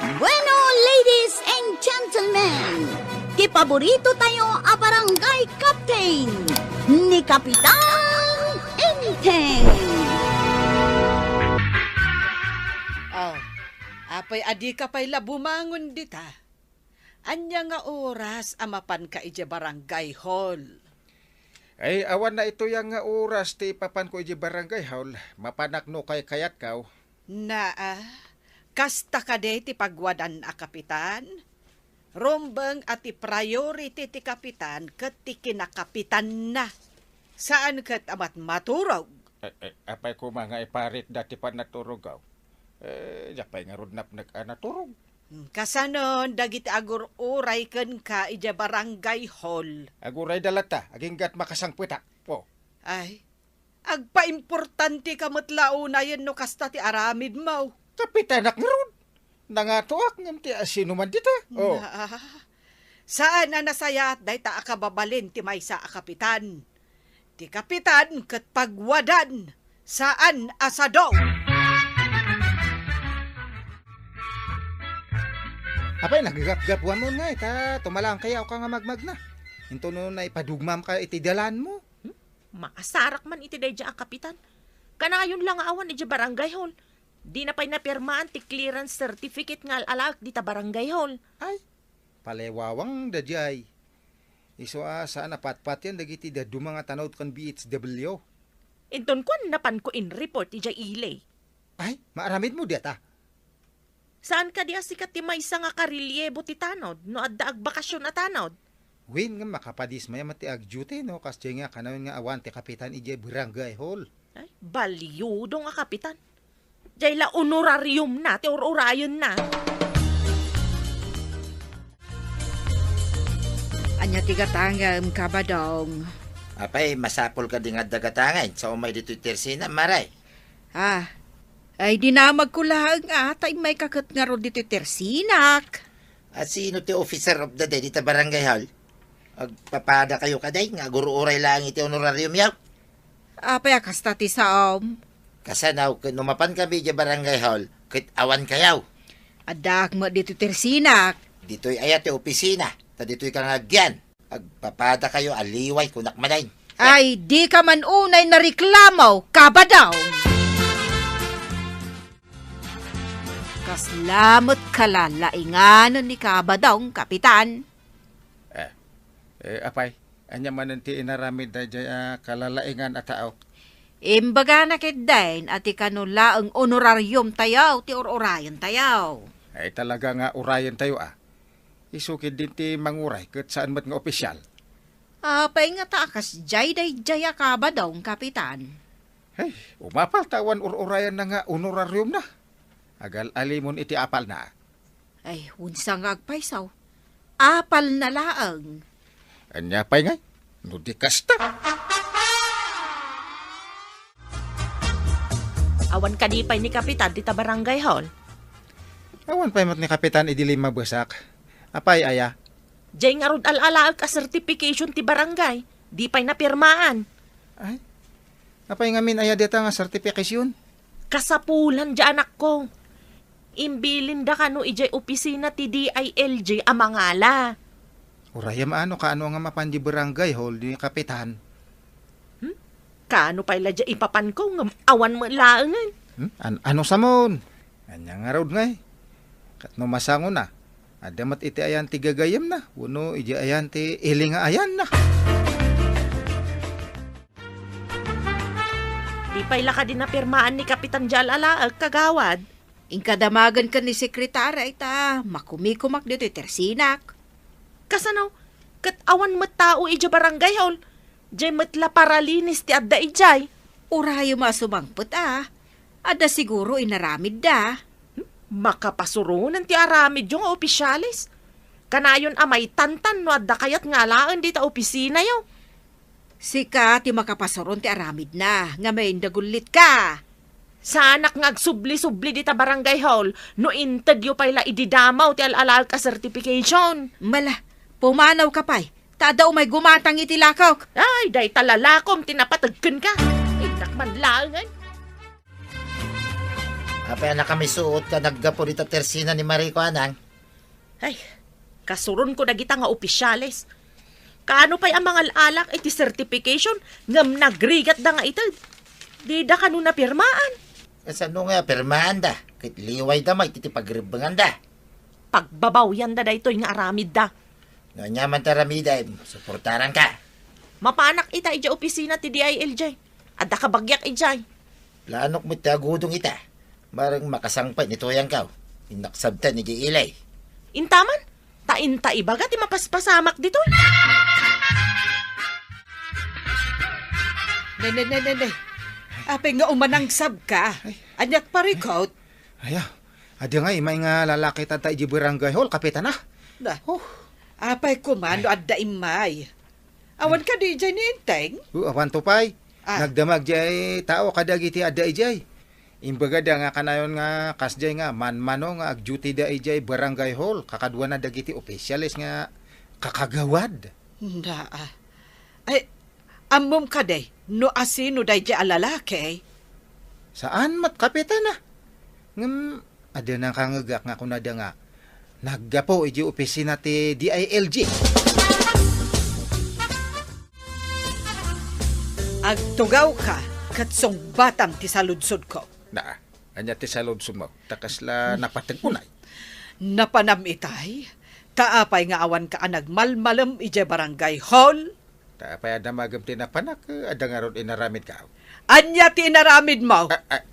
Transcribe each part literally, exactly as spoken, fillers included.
Bueno, ladies and gentlemen, ti paborito tayo a barangay captain, ni Kapitan Enteng. Oh, apay a dika pay la bumangon dita? Ania nga oras a mapanka idiay barangay hall? Ay, awan na itoy nga oras ti ipapanko idiay barangay hall. Mapanak no kaykayatko. Naa, kasta kadi ti pagwadan a kapitan? Rumbeng a ti priority ti kapitan ket ti kinakapitanna. Saan ket a mat-, maturog. Eh, eh, apay koma nga iparitda ti pannaturogaw? Eh, apay ngarud napnek a naturog? Hmm, kasanon dagiti agur-uray kenka idiay barangay hall? Agurayda latta, aginggat makasangpetak. Oh. Ay, agpaimportanteka met la unayen no kasta ti aramidmo. Kapitanak ngarud. Nangatoak ngem ti asinoman dita. Oh. Naa. Saan a nasayaat dayta a kababalin ti maysa a kapitan. Ti kapitan ket pagwadan, saan a sado. Apay, naggapgapuan mo ngay, ta tumalaang kayaw ka nga magmagna. Into no naipadugmam ka iti dalan mo. Hmm? Maasarak man iti daydiay a kapitan. Kanayon la nga awan idiay barangay hall. Dina pay napirmaan ti clearance certificate nga al-alaek dita barangay hall. Ay, palewawang daydiay. Isu a saan a patpatien dagiti dadduma nga tanod ken B H W. Inton kuan, napanko in-report idiay ili. Ay, maaramid mo diata? Saan kadi a sika ti maysa nga karelyebo ti tanod no adda agbakasyon a tanod? Wen, ngem makapadismaya met ti agduty no kasdiay nga kanayon nga awan ti kapitan idiay barangay hall. Ay, baliudo nga kapitan. Diay la honorariumna ti ur-urayenna. Ania ti gatangem, Kabadong? Apay, masapul kadi nga adda gatangay sa umay ditoy Tersina, maray? Ah, ay dinamagko laeng a, ta immayka ket ngarud ditoy Tersinak. A sino ti officer of the day dita barangay hall? Agpapadakayo kadi nga agur-uray laeng iti honorariumyo? Apay a kasta ti saom? Kasano ket no mapankami idiay barangay hall ket awankayo? Addaak met ditoy Tersinak. Ditoy aya ti opisina, ta ditoyka nga agyan. Agpapadakayo a liway, kunak manen. Ay, dika man unay nareklamo, Kabadong! Kasla met kalalainganen ni Kabadong, Kapitan. Eh, eh, apay, ania manen ti inaramid daydiay a kalalaingan a tao? Imbagana ketdin a ti kano laeng honorariumtayo ti ur-urayentayo. Ay, talaga nga urayentayo, a. Isu ketdin ti manguray ket saan met nga opisyal. Apay ngata a kasdiay daydiay a Kabadong, Kapitan? Hey, umapal ta awan ur-urayanna nga honorariumna. Agal-alimon iti apalna. Ay, unsa nga agpayso? Apalna laeng. Ania pay ngay? No di kasta. Awan kadi pay ni Kapitan dita barangay hall? Awan pay met ni Kapitan idi limmabesak. Apay aya? Diay ngarud al-alaek a certification ti barangay. Di pay napirmaan. Ay? Apay ngamin aya dayta nga certification? Kasapulan diay, anakko. Imbilinda kano idiay opisina ti D I L G a mangala. Urayem a no kaano nga mapan di barangay hall ni Kapitan. Hmm? Kaano pay la diay ipapanko ngem awan met laengen? Hmm? An-, ano samon? Ania ngarud ngay? Ket no masangona, adda met iti ayan ti gagayemna, wenno idiay ayan ti ili nga ayanna. Di pay la kadi napirmaan ni Kapitan diay al-alaek, kagawad? Inka damagen ken ni sekretary ta makumikumak ditoy Tersinak. Kasano? Ket awan met tao idiay barangay hall. Diay met la paralinis ti adda idiay. Urayem a sumangpet a. Adda siguro inaramidda. Hmm? Makapasuronen ti aramidyo nga opisyales. Kanayon a maitantan no adda kayat nga alaen dita opisinayo. Sika ti makapasuron ti aramidna, ngamin dagullitka. Saanak nga agsubli-subli dita barangay hall no intedyo pay la idi damaw ti al-alaek a certification. Mala, pumanawka pay, ta adda umay gumatang iti lakok. Ay, dayta lalakom ti napateg kenka. Innak man laengen. Apay a nakamisuot ka naggapu dita tersina ni Mariko, anang? Ay, kasuronko dagita nga opisyales. Kaano pay a mangal-alak iti certification ngem nagrigatda nga ited? Dida kano napirmaan? Kasano nga pirmaanda? Ket liwayda met iti pagrebbenganda. Pagbabawyanda daytoy nga aramidda. No ania man ti aramidem, suportaranka. Mapanak ita idiay opisina ti D I L J. Adda kabagiak idiay. Planok met ti agudong ita. Bareng makasangpet ni Toyangkaw. Innaksabtan idiay ili. Intaman, ta inta ibaga ti mapaspasamak ditoy. Ne, ne, ne, ne, ne. Apay nga umanangsabka? Ay. Aniat parikot? Aya, adi nga imay nga lalaki tatta idiay barangay hall, kapitan, ah. Da. Oh. Apay koma no adda immay? Awan kadi idiay ni Enteng? Oh, awan to pay. Ah. Nagdamag diay tao kadagiti adda idiay. Imbagada nga kanayon nga kasdiay nga manmano nga agduty da idiay barangay hall, kakaduana dagiti opisyales nga kakagawad. Naa. Ay, ammom kadi no asino daydiay a lalaki? Saan met, kapitan, ah. Ngem adda nakangegak nga kunada nga naggapu idiay opisina ti D I L G. Agtugawka ket sungbatam ti saludsodko. Na, ania ti saludsodmo? Ta kasla napateg unay. Napanam itay? Ta apay nga awanka a nagmalmalem idiay barangay hall? Ta apay a damagem ti napanak, adda ngarud inaramidka? Ania ti inaramidmo? Ah, ah.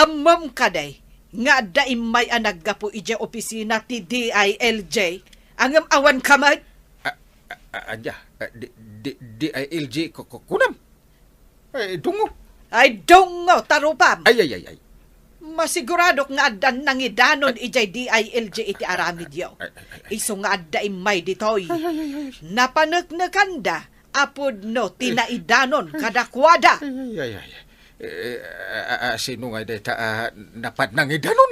Ammom kadi nga adda immay a naggapu idiay opisina ti D I L J, ngem awanka met? Ah, ah, ah, ania? Ah, di, di, D I L J ku-, ku-, kunam? Ay, dungo. Ay, dungo, tarupam! Ay, ay, ay, ay. Masiguradok nga addan nangidanon idiay D I L J iti aramidyo. Ay, ay, ay, ay. Isu nga adda immay ditoy. Ay, ay, ay, ay. Napaneknekanda a pudno ti naidanon kadakuada. Ay, ay, ay, ay. Eh, a, a, a, sino nga dayta a napan nangidanon?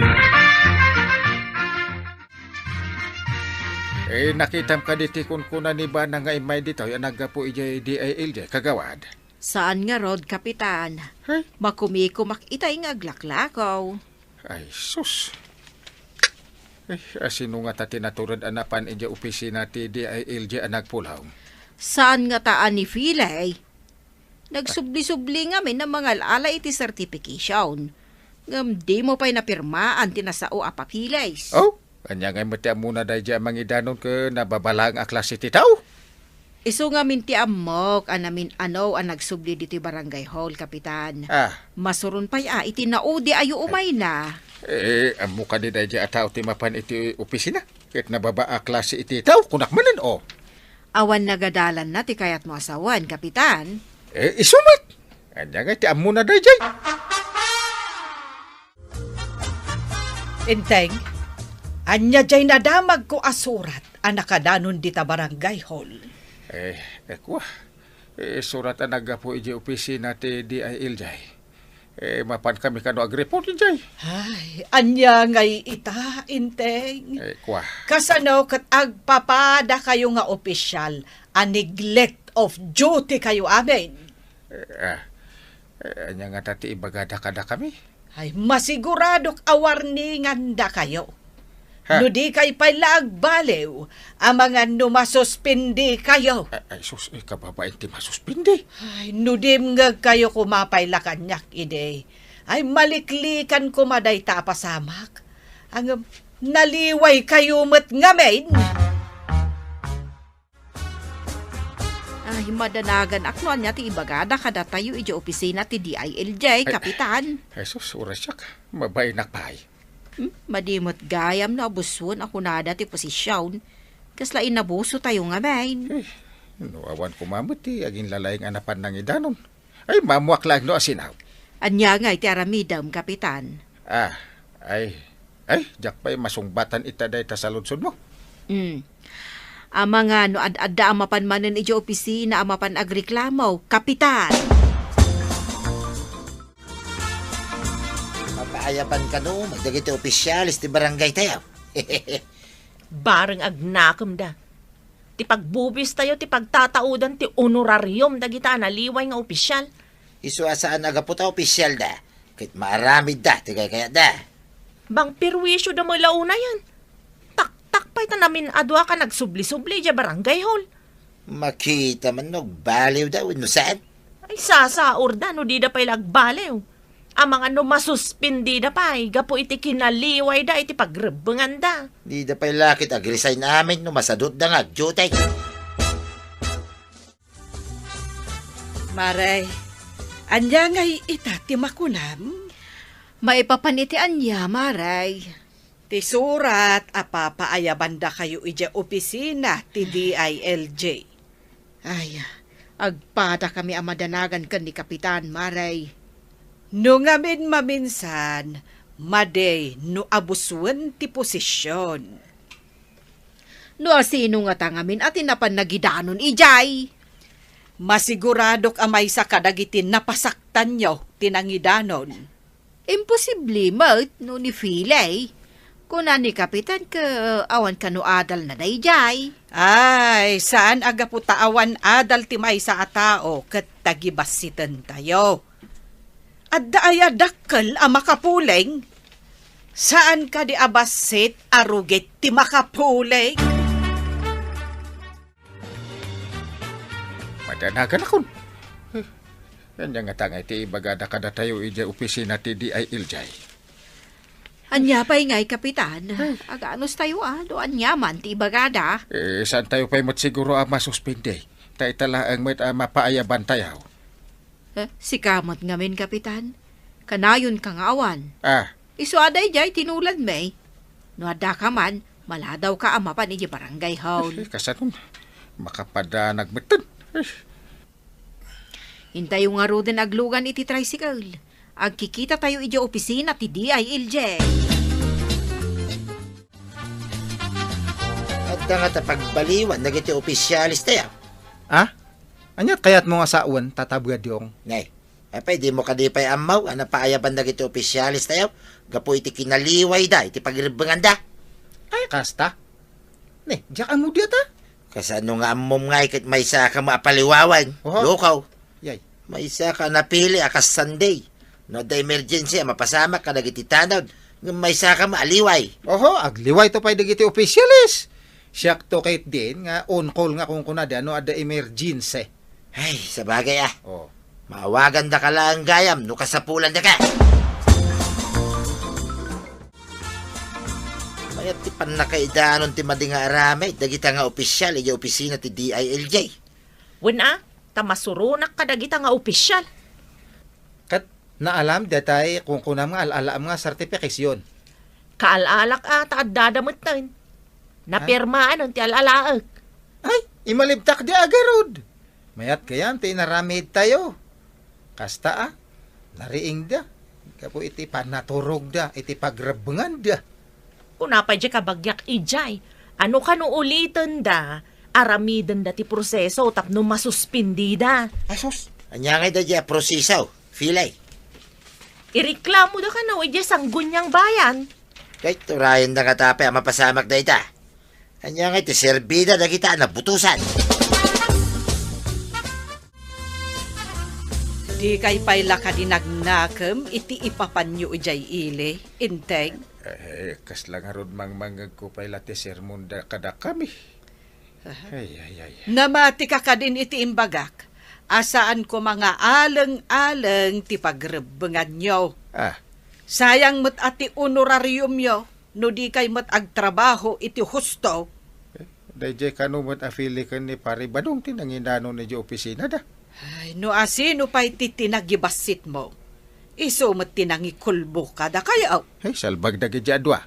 Eh, nakitam kadi ti kunkuna ni Bana nga immay ditoy a naggapu idiay D I L J, kagawad? Saan ngarud, Kapitan. Ay. Makumikumak itay nga aglaklakaw. Ay, sus. Eh, asino ngata ti natured a napan idiay opisina ti D I L J a nagpulong? Saan ngata a ni Filay? Nagsubli-subli ngamin a mangal-ala iti certification. Ngem dimo pay napirmaan ti nasao a papeles. Oh? Ania ngay met ti ammona daydiay a mangidanon ken nababalaeng a klase ti tao? Isu ngamin ti ammok a namin-ano a nagsubli ditoy barangay hall, Kapitan. Ah. Masuron pay a iti naudi ayo umayna. Eh, ammo kadi daydiay a tao ti mapan iti opisina? Ket nababa a klase iti tao, kunak manen, oh. Awan nagadalanna ti kayatmo a sawen, Kapitan. Eh, isu met. Ania ngay ti ammona daydiay? Enteng, ania diay nadamagko a surat a nakadanon dita barangay hall? Eh, eh, kua. Eh, surat a naggapu idiay opisina ti D I L J. Eh, mapankami kano agreport idiay? Ay, ania ngay ita, Enteng? Eh, kua. Kasano ket agpapadakayo nga opisyal a neglect of duty kayo amin? Eh, ah, eh, ania ngata ti ibagada kadakami? Ay, masiguradok a warningandakayo. Ha? No di kay pay la agbaliw, amangan no masuspindi kayo. Ay, ay, sus, eh, kababain ti masuspindi. Ay, no dimngeg kayo koma pay la kaniak idi, ay, maliklikan koma dayta a pasamak. Ngem naliway kayo met ngamin. Ay, madanaganak no ania ti ibagada kadatayo idiay opisina ti D I L J, Ay, Kapitan. Jesus, urasyak. Mabainak pay. Hmm? Madi met gayam no abusuen a kunada ti posisyon. Kasla inabuso tayo ngamin. Eh, no awan koma met ti aginlalaing a napan nangidanon. Ay, maammoak laeng no asino. Ania ngay ti aramidem, Kapitan? Ah, ay, ay, diak pay masungbatan ita dayta saludsodmo. Hmm. Amangan no ad-adda a mapan manen idiay opisina a mapan agreklamo, Kapitan! Mapaayaban kano, dagiti opisyales ti barangay tayo. Bareng agnakemda. Ti pagbubuis tayo ti pagtataudan ti honorarium dagita a naliway nga opisyal. Isu a saan a gapu ta opisyalda. Ket maaramidda ti kaykayatda. Bang perwisyo da met la unayen. Taktak pay ta namin a dua ka nagsubli-subli idiay barangay hall. Makita man no agbaliwda wenno saan. Ay, sasaurda no dida pay la agbaliw. Amangan no masuspendida pay gapu iti kinaliwayda iti pagrebbenganda. Dida pay la ket agresign amin no masadutda nga agdiutek. Maray, ania ngay ita ti makunam? Maipapan iti ania, Maray? Ti surat a papaayabandakayo idiay opisina ti D I L J. Ay, agpadakami a madanagan ken ni Kapitan, Maray. No ngamin maminsan, madi no abusuen ti posisyon. No asino ngata ngamin a ti napan nagidanon idiay? Masiguradok a maysa kadagiti napasaktanyo ti nangidanon. Imposible met no ni Filey. Kuna ni Kapitan ket awan kano adalna daydiay. Ay, saan a gapu ta awan adal ti maysa a tao ket tagibassitentayo. Adda aya dakkel a makapuling? Saan kadi a bassit a rugit ti makapuling? Madanaganakon. Eh, ania ngata ngay ti ibagada kadatayo idiay opisina ti D I L J? Ania pay ngay, Kapitan? Ay. Aganos tayo, a, no ania man ti ibagada. Eh, saan tayo pay met siguro a masuspindi? Ta ita laeng met a mapaayaban tayo. Eh, sika met ngamin, Kapitan? Kanayon ka nga awan. Ah. Isu a daydiay tinuladmi. No adda ka man, maladaw ka a mapan idiay barangay hall. Eh, kasano? Makapadanag metten. Eh. Intayo ngaruden aglugan iti tricycle. Agkikita tayo idiay opisina ti D I L J. Adda ngata pagbaliwan dagiti opisyales tayo. Ah? Ania ti kayatmo nga sawen, Tata Buadyong? Nay, apay, dimo kadi pay ammo a napaayaban dagiti opisyales tayo gapu iti kinaliwayda iti pagrebbenganda? Ay, kasta? Ne, diak ammo dayta? Kasano nga ammom ngay ket maysa ka maapaliwawan? Oho. Lukaw. Yay. Maysa ka napili a kas Sunday. No adda emergency a mapasamak kadagiti tanod, ngem maysa ka maaliway. Oho, agliwayto pay dagiti opisyales. Siakto ketdin nga on call nga kunkunada no adda emergency. Ay, sabagay, ah. Oh. Maawagandaka laeng gayam no kasapulandaka. Mayat ti pannakaidanon ti madi nga aramid dagita nga opisyal idiay opisina ti D I L J. Wen a, ta masuronak kadagita nga opisyal. Ket naalam datay kunkunam nga al-alaam nga sertifikasyon. Kaal-alak a ta addada metten. Ah? Napirmaan ti al-alaek. Ay, imalibtak di agarud. Mayat gayam ti inaramid tayo. Kasta a, nariingda gapu iti panaturogda iti pagrebbenganda. Kuna pay diay kabagiak idiay, a no kano ulitenda, aramidenda ti proseso tapno masuspendida. Asus, ania ngay daydiay a proseso, Filey? Ireklamoda kano idiay Sangguniang Bayan. Kay turayenda ngata pay a mapasamak dayta. Ania ngay ti serbida dagita a nabutosan? Dikay pay la kadi nagnakem iti ipapanyo idiay ili, Enteng? Eh, kasla ngarud mangmangegko pay la ti sermonda kadakami. Aha. Ay, ay, ay. Namatika kadin iti imbagak a saan koma nga aleng-aleng ti pagrebbenganyo. Ah. Sayang met a ti honorariumyo no dikay met agtrabaho iti husto. Eh, daydiay kano met a Filey ken ni Pari Badong ti nangidanon idiay opisinada. Ay, no asino pay ti tinagibassitmo, isu met ti nangikulbo kadakayo. Ay, salbag dagiti a dua.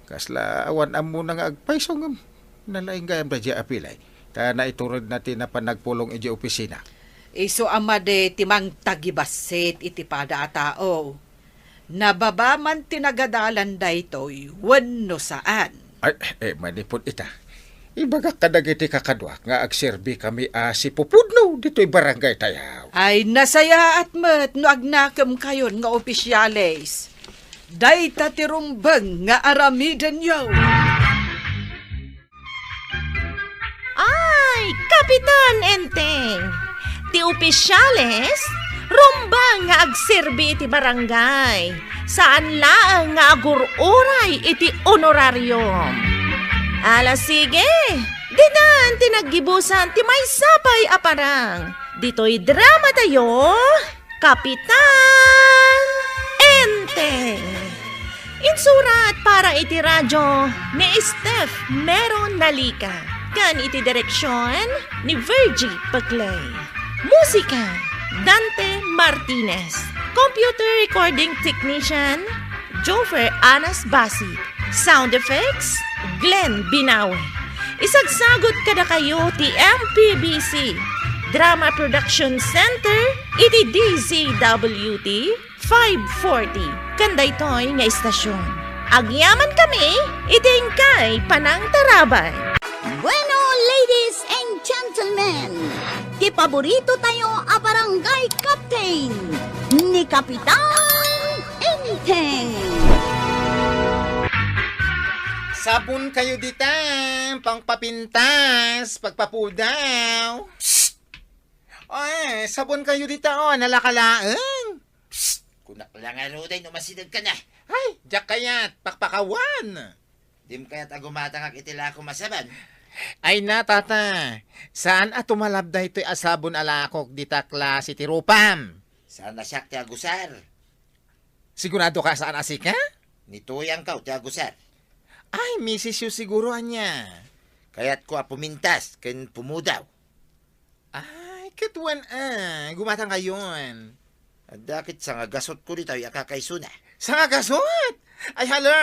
Kasla awan ammona nga agpayso ngem nalaing gayam daydiay a Filey. Ta naituredna ti napan nagpulong idiay opisina. Isu a madi ti mangtagibassit iti pada a tao. Nababa man ti nagadalan daytoy wenno saan. Ay, eh, manipud ita, ibagak kadagiti kakaduak nga agserbikami a sipupudno ditoy barangay tayaw. Ay, nasayaat met no agnakemkayon nga opisyales. Dayta ti rumbeng nga aramidenyo. Ay, Kapitan Enteng! Ti opisyales, Rumbeng nga agserbi iti barangay. Saan laeng nga agur-uray iti honorarium. Ala sige, ditan ti naggibusan ti maysa pay a parang. Ditoy drama tayo, Kapitan Enteng. Insurat para iti radyo ni Steph Meron Nalica, ken iti direksyon ni Virgie Paclay. Musika, Dante Martinez. Computer recording technician, Jofer Anas Basi. Sound effects, Glenn Binawe. Isagsagut kadakayo ti M P B C Drama Production Center iti D Z W T five forty, ken daytoy nga istasyon. Agyamankami iti inkay panangtarabay. Bueno, ladies and gentlemen, ti paborito tayo a barangay captain, ni Kapitan Enteng. Sabon kayo dita, pangpapintas, pagpapudaw. Psst! Ay, sabon kayo dita, oh, nalaka laeng. Psst! Kunak la ngarud ay no masideg ka na. Ay, diak kayat, pakpakawan. Dim kayat a gumatangak iti lakom a sabon? Ay na, tata. Saan a tumalab daytoy a sabon a lakok dita klase ti rupam? Saan a siak ti agusar. Sigurado ka saan a sika? Ni tuyangko ti agusar. Ay, misis yo siguro ania. Kayatko a pumintas ken pumudaw. Ay, ket wen a, gumatang kayon. Adda ket sangagasotko ditoy a kakaisuna. Sangagasot? Ay, hala!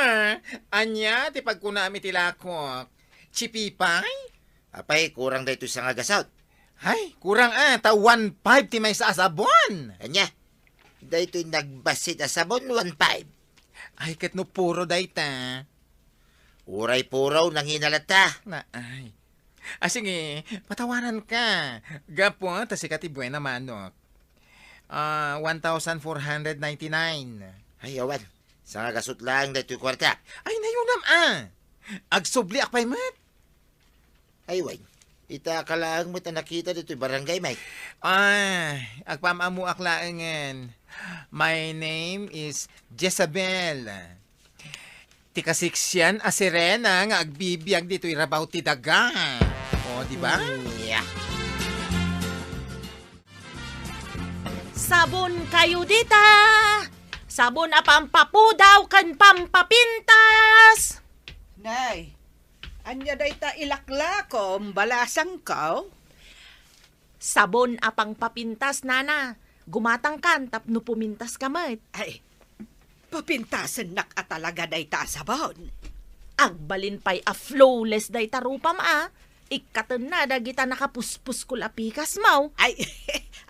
Ania ti pagkunam iti lakok? Chipipay? Apay, kurang daytoy sangagasot. Ay, kurang a, ta one five ti maysa a sabon. Ania? Daytoy nagbassit a sabon, one five. Ay, ket no puro dayta. Uray puro, nangina latta. Na, ay. Ah, sige, patawaran ka. Gapu ta sika ti buena manok. Ah, one thousand four hundred ninety-nine. Ay, awan. Sangagasot laeng daytoy kuarta. Ay, nayunam a. Agsubliak pay met. Ay, wen. Ita ka laeng met a nakita ditoy barangay, Mike. Ay, agpamammuak laengen. My name is Jezebel. Ti kasiksian a sirena nga agbibiag ditoy rabaw ti daga. O, di ba? Mm, yeah. Sabon kayo dita! Sabon a pampapudaw ken pampapintas! Nay, ania dayta ilaklakom, balasangko? Sabon a pangpapintas, nana. Gumatangkan tapno pumintas ka met. Ay, papintasennak a talaga dayta a sabon. Agbalin pay a flawless dayta rupam a. Ikkatenna dagita nakapuspuskol a pikasmo. Ay,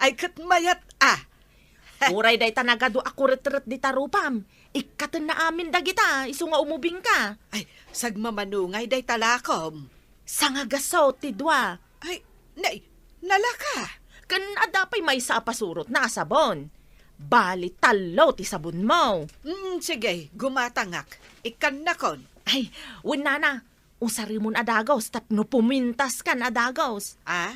ay ket mayat a. Uray dayta nagadu a kuretret dita rupam. Ikkatenna amin dagita isu nga umubingka. Ay, sagmamano ngay dayta lakom. Sangagasot ti dua. Ay, nay, nalaka. Ken adda pay maysa a pasurotna a sabon. Bali, tallo ti sabonmo. Mm, sige, gumatangak. Ikkannakon. Ay, wen nana, usaremon a dagus tapno pumintaskan a dagus. Ah?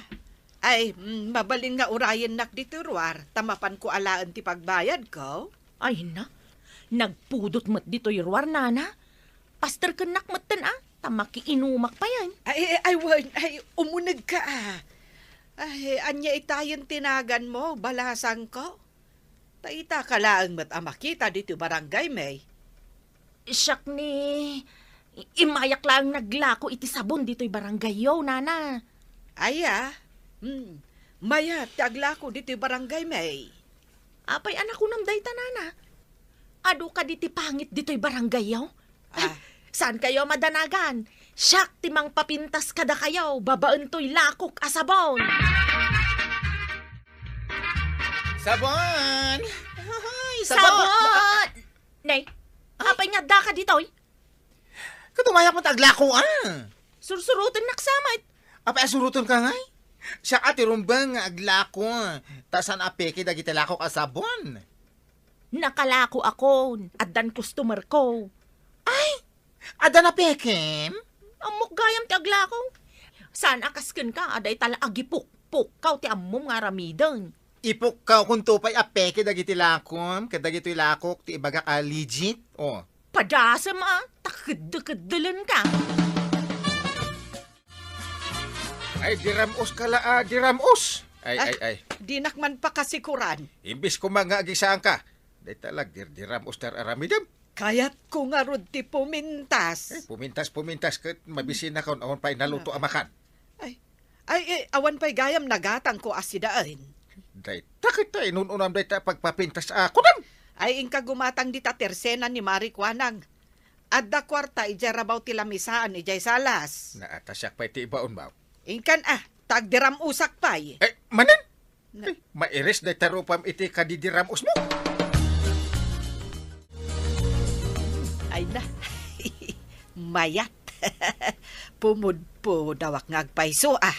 Ay, mm, mabalin nga urayennak ditoy ruar, ta mapanko alaen ti pagbayadko. Ay na, nagpudot met ditoy ruar, nana. Paster kennak metten a, ta makiinumak payen. Ay, ay, wen, ay, umunegka a. Ay, ania itayen ti naganmo, balasangko? Ta ita ka laeng met a makita ditoy barangay, May. Siak ni, i-, immayak laeng naglako iti sabon ditoy barangayyo, nana. Aya? Hmm. Mayat ti aglako ditoy barangay, May. Apay a nakunam dayta, nana? Adu kadi ti pangit ditoy barangayyo? Ay, ah, saankayo a madanagan. Siak ti mangpapintas kadakayo babaen toy lakok a sabon. Sabon! Ay, sabon! Sabon! Nay, ay, apay nga addaka ditoy? Ket umayak met aglako, a. Sursurotennak sa met. Apay a surotenka ngay? Siak a ti rumbeng nga aglako, ta saan a peke dagiti lakok a sabon. Nakalako akon, addan customer ko. Ay! Addan a pekem? Ammok gayam ti aglako. Saan a kas kenka a dayta la agipukpukkaw ti ammom nga aramiden. Ipukkaw kunto pay a peke dagiti lakom, ket dagitoy lakok ti ibagak a legit. Oh. Padasem a, ta keddekeddelenka. Ay, diram-os ka la, ah, diram-os. Ay, Ah, ay, ay. Dinak man pakasikuran. Imbis ko nga agisaanka, dayta la, dir-, diram-os ti ar-aramidem. Kayatko ngarud ti pumintas. Eh, pumintas, pumintas, ket mabisinakon, awan pay naluto a makan. Ay, ay, eh, awan pay gayam nagatangko a sidaen. Dayta ket ta inun-unam dayta pagpapintas a kunam. Ay, inka gumatang dita tersena ni Mari Kuanang. Adda kuarta idiay rabaw ti lamisaan idiay salas. Naatasiak pay ti ibaon, baw. Inkan, ah, ta agdiram-osak pay. Eh, manen? Na- Eh, mairis dayta rupam iti kadidiram-osmo. Ay na. Mayat. Pumudpudawak nga agpayso, ah.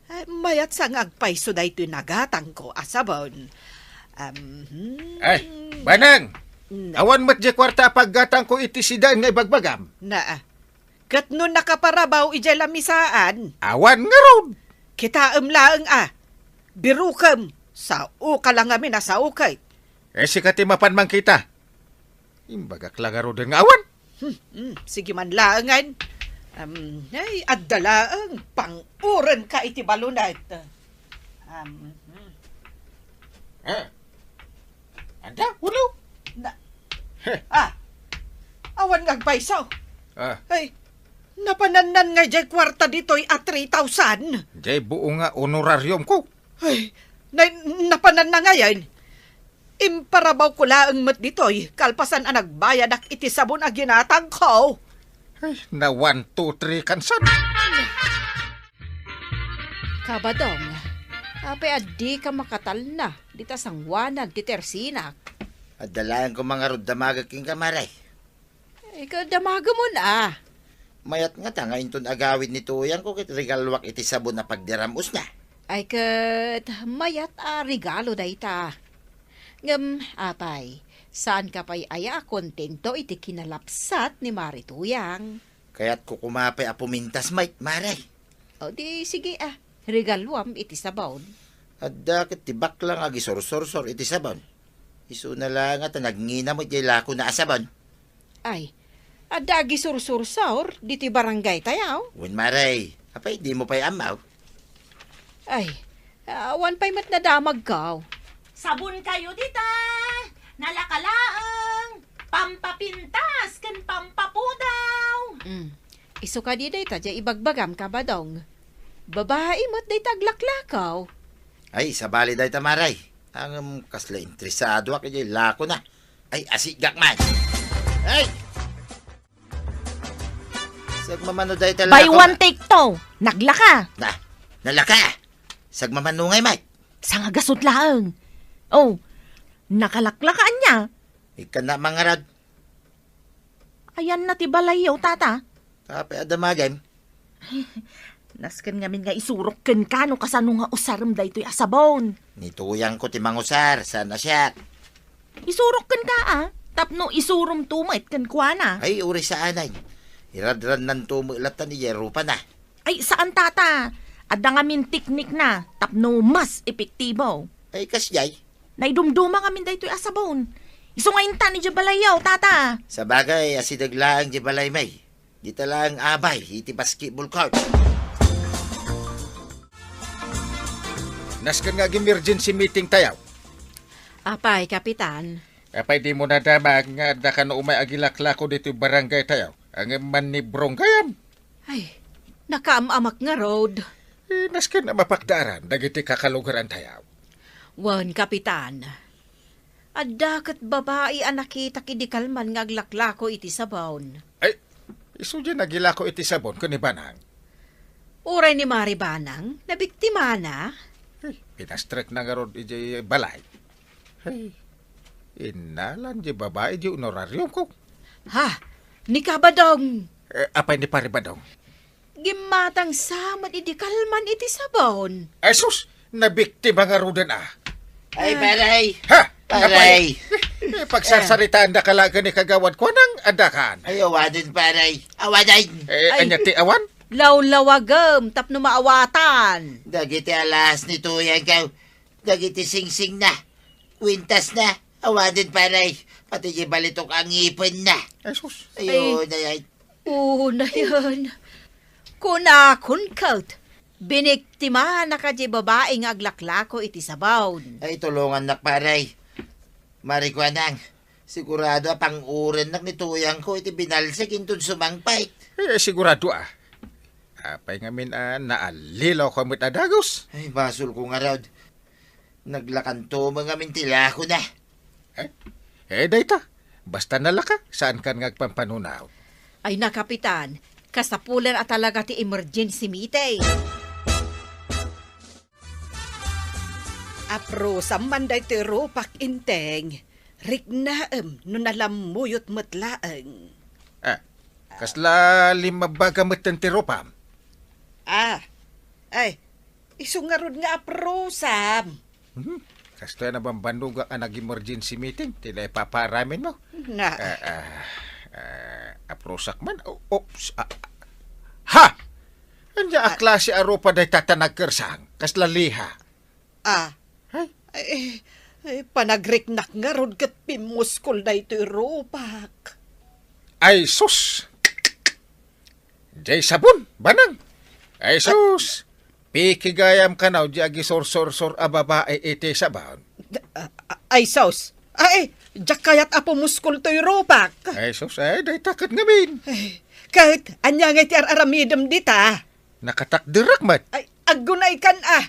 Ay, mayat sa nga agpayso daytoy nagatangko a sabon. Am, hmm. Ay, Banang! Na- Awan met diay kuarta a paggatangko iti sidaen nga ibagbagam. Na, ah. Ket no nakaparabaw idiay lamisaan, awan ngarud. Kitaem laeng a. Birukem, sao ka la ngamin a sao kay. Eh, sika ti mapan mangkita. Imbagak la ngaruden nga awan. Hmm, hmm, sige man laengen. Am, ay, adda laeng, pang-urenka iti balunet. Am, hmm. Ah. Anda? Ulo? Na- Heh. Ah, awan nga agpayso. Ah. Ay, napanannan nga diay kuarta ditoy a three thousand. Diay buo nga honorarium ko. Ay, na, napananna ngayen. Imparabaw ko laeng met ditoy, kalpasan a nagbayadak iti sabon a ginatang ko. Ay, na one, two, three kansan. Kabadong, apay a dika makatalna dita sanguanag ti tersinak? Adda laeng ko mangarud damagek kenka, Mare. Ikaw, damagemon a. Mayat ngata nga inton agawid ni tuyangko ket regaluak iti sabon a pagdiram-osna. Ay ket, mayat a regalo dayta. Ngem, apay, saanka pay aya a kontento iti kinalapsat ni Mari Tuyang? Kayatko koma pay a pumintas met, Mare. O di, sige a, regaluam iti sabon. Adda ket ti bakla nga agisursursor iti sabon. Isuna laeng a ta nagnginam met diay lakona a sabon. Ay, adda agisursursor ditoy barangay tayo? Wen, Mare. Apay, dimo pay ammo? Ay, awan pay met nadamagko. Sabon kayo dita! Nalaka laeng! Pampapintas ken pampapudaw! Mm. Isu kadi dayta diay ibagbagam, Kabadong. Babai met dayta aglaklakaw. Ay, sabali dayta, Mare. Ngem kasla interesadoak idiay lakona. Ay, asigak man. Ay! Sagmamano dayta lakona. Buy one, take two. Naglaka. Na, nalaka. Sagmamano ngay, Mike. Sangagasut laeng. Oh, nakalaklaka ania? Ikkan na mangarad. Ayanna ti balayyo, tata? Apay a damagem? Nasken ngamin nga isurok kenka no kasano nga usarem daytoy a sabon. Ni tuyangko ti mangusar, saan a siak. Isurok kenka a, tapno isuromto met kenkuana. Ay, uray saanen. Iradrannanto met latta ni rupana. Ay, saan, tata. Adda ngamin teknikna tapno mas epektibo. Ay, kasdiay? Naidumduma ngamin daytoy a sabon. Isu nga intan idiay balayyo, tata. Sabagay, asideg laeng diay balaymi. Dita laeng abay iti basketball court. Nasken nga ag-emergency meeting tayo. Apay, Kapitan? Apay, dimo nadamag nga adda kano umay agilaklako ditoy barangay tayo? Ngem mannibrong gayam. Ay, nakaam-amak ngarud. Eh, nasken a mapakdaaran dagiti kakalugaran tayo. Wen, Kapitan. Adda ket babai a nakitak idi kalman nga aglaklako iti sabon. Ay, isu diay nagilako iti sabon ken ni Banang? Uray ni Mari Banang, nabiktimana. Eh, pinastrekna ngarud idiay balay. Ay, innalan diay babai diay honorariumko. Ha? Ni Kabadong? Eh, apay ni Pari Badong? Gimmatang sa met idi kalman iti sabon. Ay, sus! Nabiktima ngaruden a. Ay, ah, paray! Ha? Paray! Apay? Eh, pagsarsaritaandaka laeng ni Kagawad Kuanang, adda kan. Ay, awanen, paray! Awanen! Eh, ay, ania ti awan? Lawlawagem tapno maawatan. Dagiti alas ni Tuyang kaw. dagiti singsingna, kwintasna, awanen pay, pati diay balitok a ngipenna. Ay, sus. Ayo, Ay. Dayay. Oo, nayan. Kunakon ket, biniktimanaka diay babai nga aglaklako iti sabaon. Ay, tulongannak, pare. Marikuanang, sigurado a pang-urennak ni tuyangko iti binalsik inton sumangpet. Eh, sigurado a. Apay ngamin a naallilaw ka met a dagus? Ay, basolko ngarud. Naglakanto met ngamin ti lakona. Eh? Eh, dayta. Basta nalaka, saankan nga agpampanunot. Ay na, Kapitan, kasapulan a talaga ti emergency meeting. Aprosam man daytoy rupak, Enteng. Riknaem no nalammuyot met laeng. Ah, kasla limmabbaga metten ti rupam? Ah, ay, isu ngarud nga aprosam. Hmm, kastoy a nabambannogak a nag-emergency meeting, ti naipapaaraminmo. Na. Ah, ah, ah, aprosak man. O-, oops, ah, ha! Ania a Ah. klase a rupa dayta ta nagkersang? Kasla liha? Ah. Ay. Ay, ay, panagriknak ngarud ket pimmuskol daytoy rupak. Ay, sus! Diay sabon, banang! Ay, sus! Peke gayam kano diay agisursursor a babai iti sabon. Ah, ah, ay, sus! Ay, diak kayat a pumuskol toy rupak. Ay, sus, ay, dayta ket ngamin. Ay, ket, ania ngay ti ar-aramidem dita? Nakatakderak met. Ay, aggunaykan a.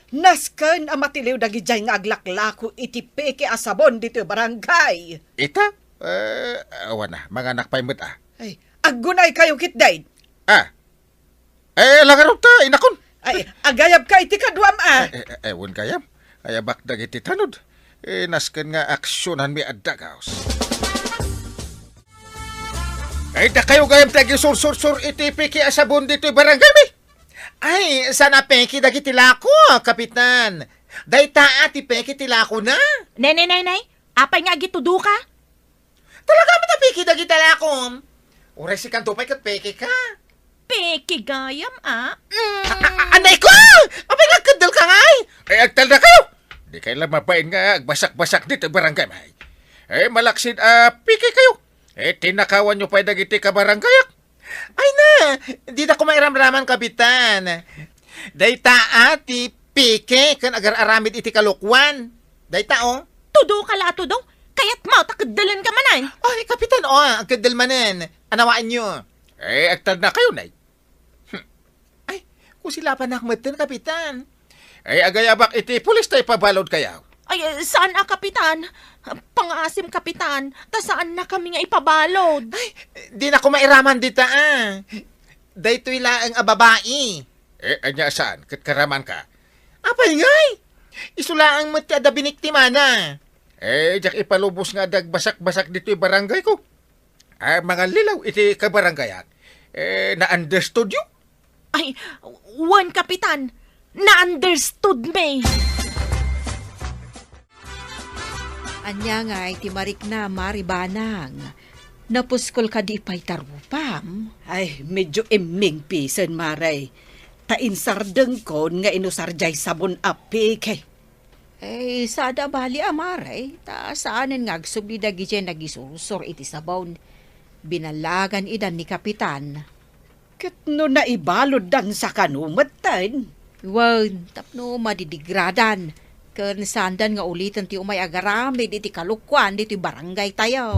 Nasken a matiliw dagidiay nga aglaklako iti peke a sabon ditoy barangay. Ita? Eh, awan a, manganak pay met a. Ay, aggunaykayo ketdin. Ah. Eh, ala ngarud ta, inakon. Ay, agayabka iti kaduam a. Eh, eh, eh, wen gayam. Ayabak dagiti tanod. Eh, nasken nga aksionanmi a dagus. Ay, dakayo gayam ti agisursursor iti peke a sabon ditoy barangaymi. Ay, saan a peke dagiti lako, Kapitan? Dayta a ti peke ti lakona. Nay, nay, nay, nay. Apay nga agitudoka? Talaga met a peke dagiti lakom. Uray sikanto pay ket peke ka. Peke gayam a. Mm. A-, a-, anay ko! Apay nga agkeddel ka ngay? Ay, agtalnakayo! Di kayo la mabain nga agbasakbasak ditoy barangay, may. Eh, malaksid a peke kayo. Eh, tinakawanyo pay dagiti kabarangayak. Ay na, dida ko mairamraman, Kapitan. Dayta a ti peke ken agar-aramid iti kalokuan. Dayta, o. Tudo ka la a tudo. Kayatmo ta keddelenka manen. Ay, Kapitan, o, agkeddel manen. Anawaenyo. Eh, agtalnakayo, nay. Hmm. Ay, kusilapanak metten, Kapitan. Ay, agayabak iti pulis ta ipabalod kayo. Ay, eh, saan a, Kapitan? Pangaasim, Kapitan, ta saannakami nga ipabalod. Ay, dinako mairaman dita, a. Daytoy laeng a babai. Eh, ania saan? Ket karamanka? Apay ngay? Isu laeng met ti adda biniktimana. Eh, diak ipalubos nga adda agbasakbasak ditoy barangayko. Ah, mangallilaw iti kabarangayak. Eh, na-understood yo? Ay, wen, Kapitan. Na-understood mi. Ania ngay ti marikna, Mari Banang? Napuskol kadi pay ta rupam? Ay, medyo immingpisen, Mare. Ta insardengkon nga inusar diay sabon a peke. Eh, sada bali a, Mare, ta saanen nga agsubli dagidiay nagisursor iti sabon. Binallagan ida ni Kapitan. Ket no naibaluddan sakano metten? Wen, tapno madidigradan, ken saandan nga uliten ti umay agaramid iti kalokuan ditoy barangaytayo.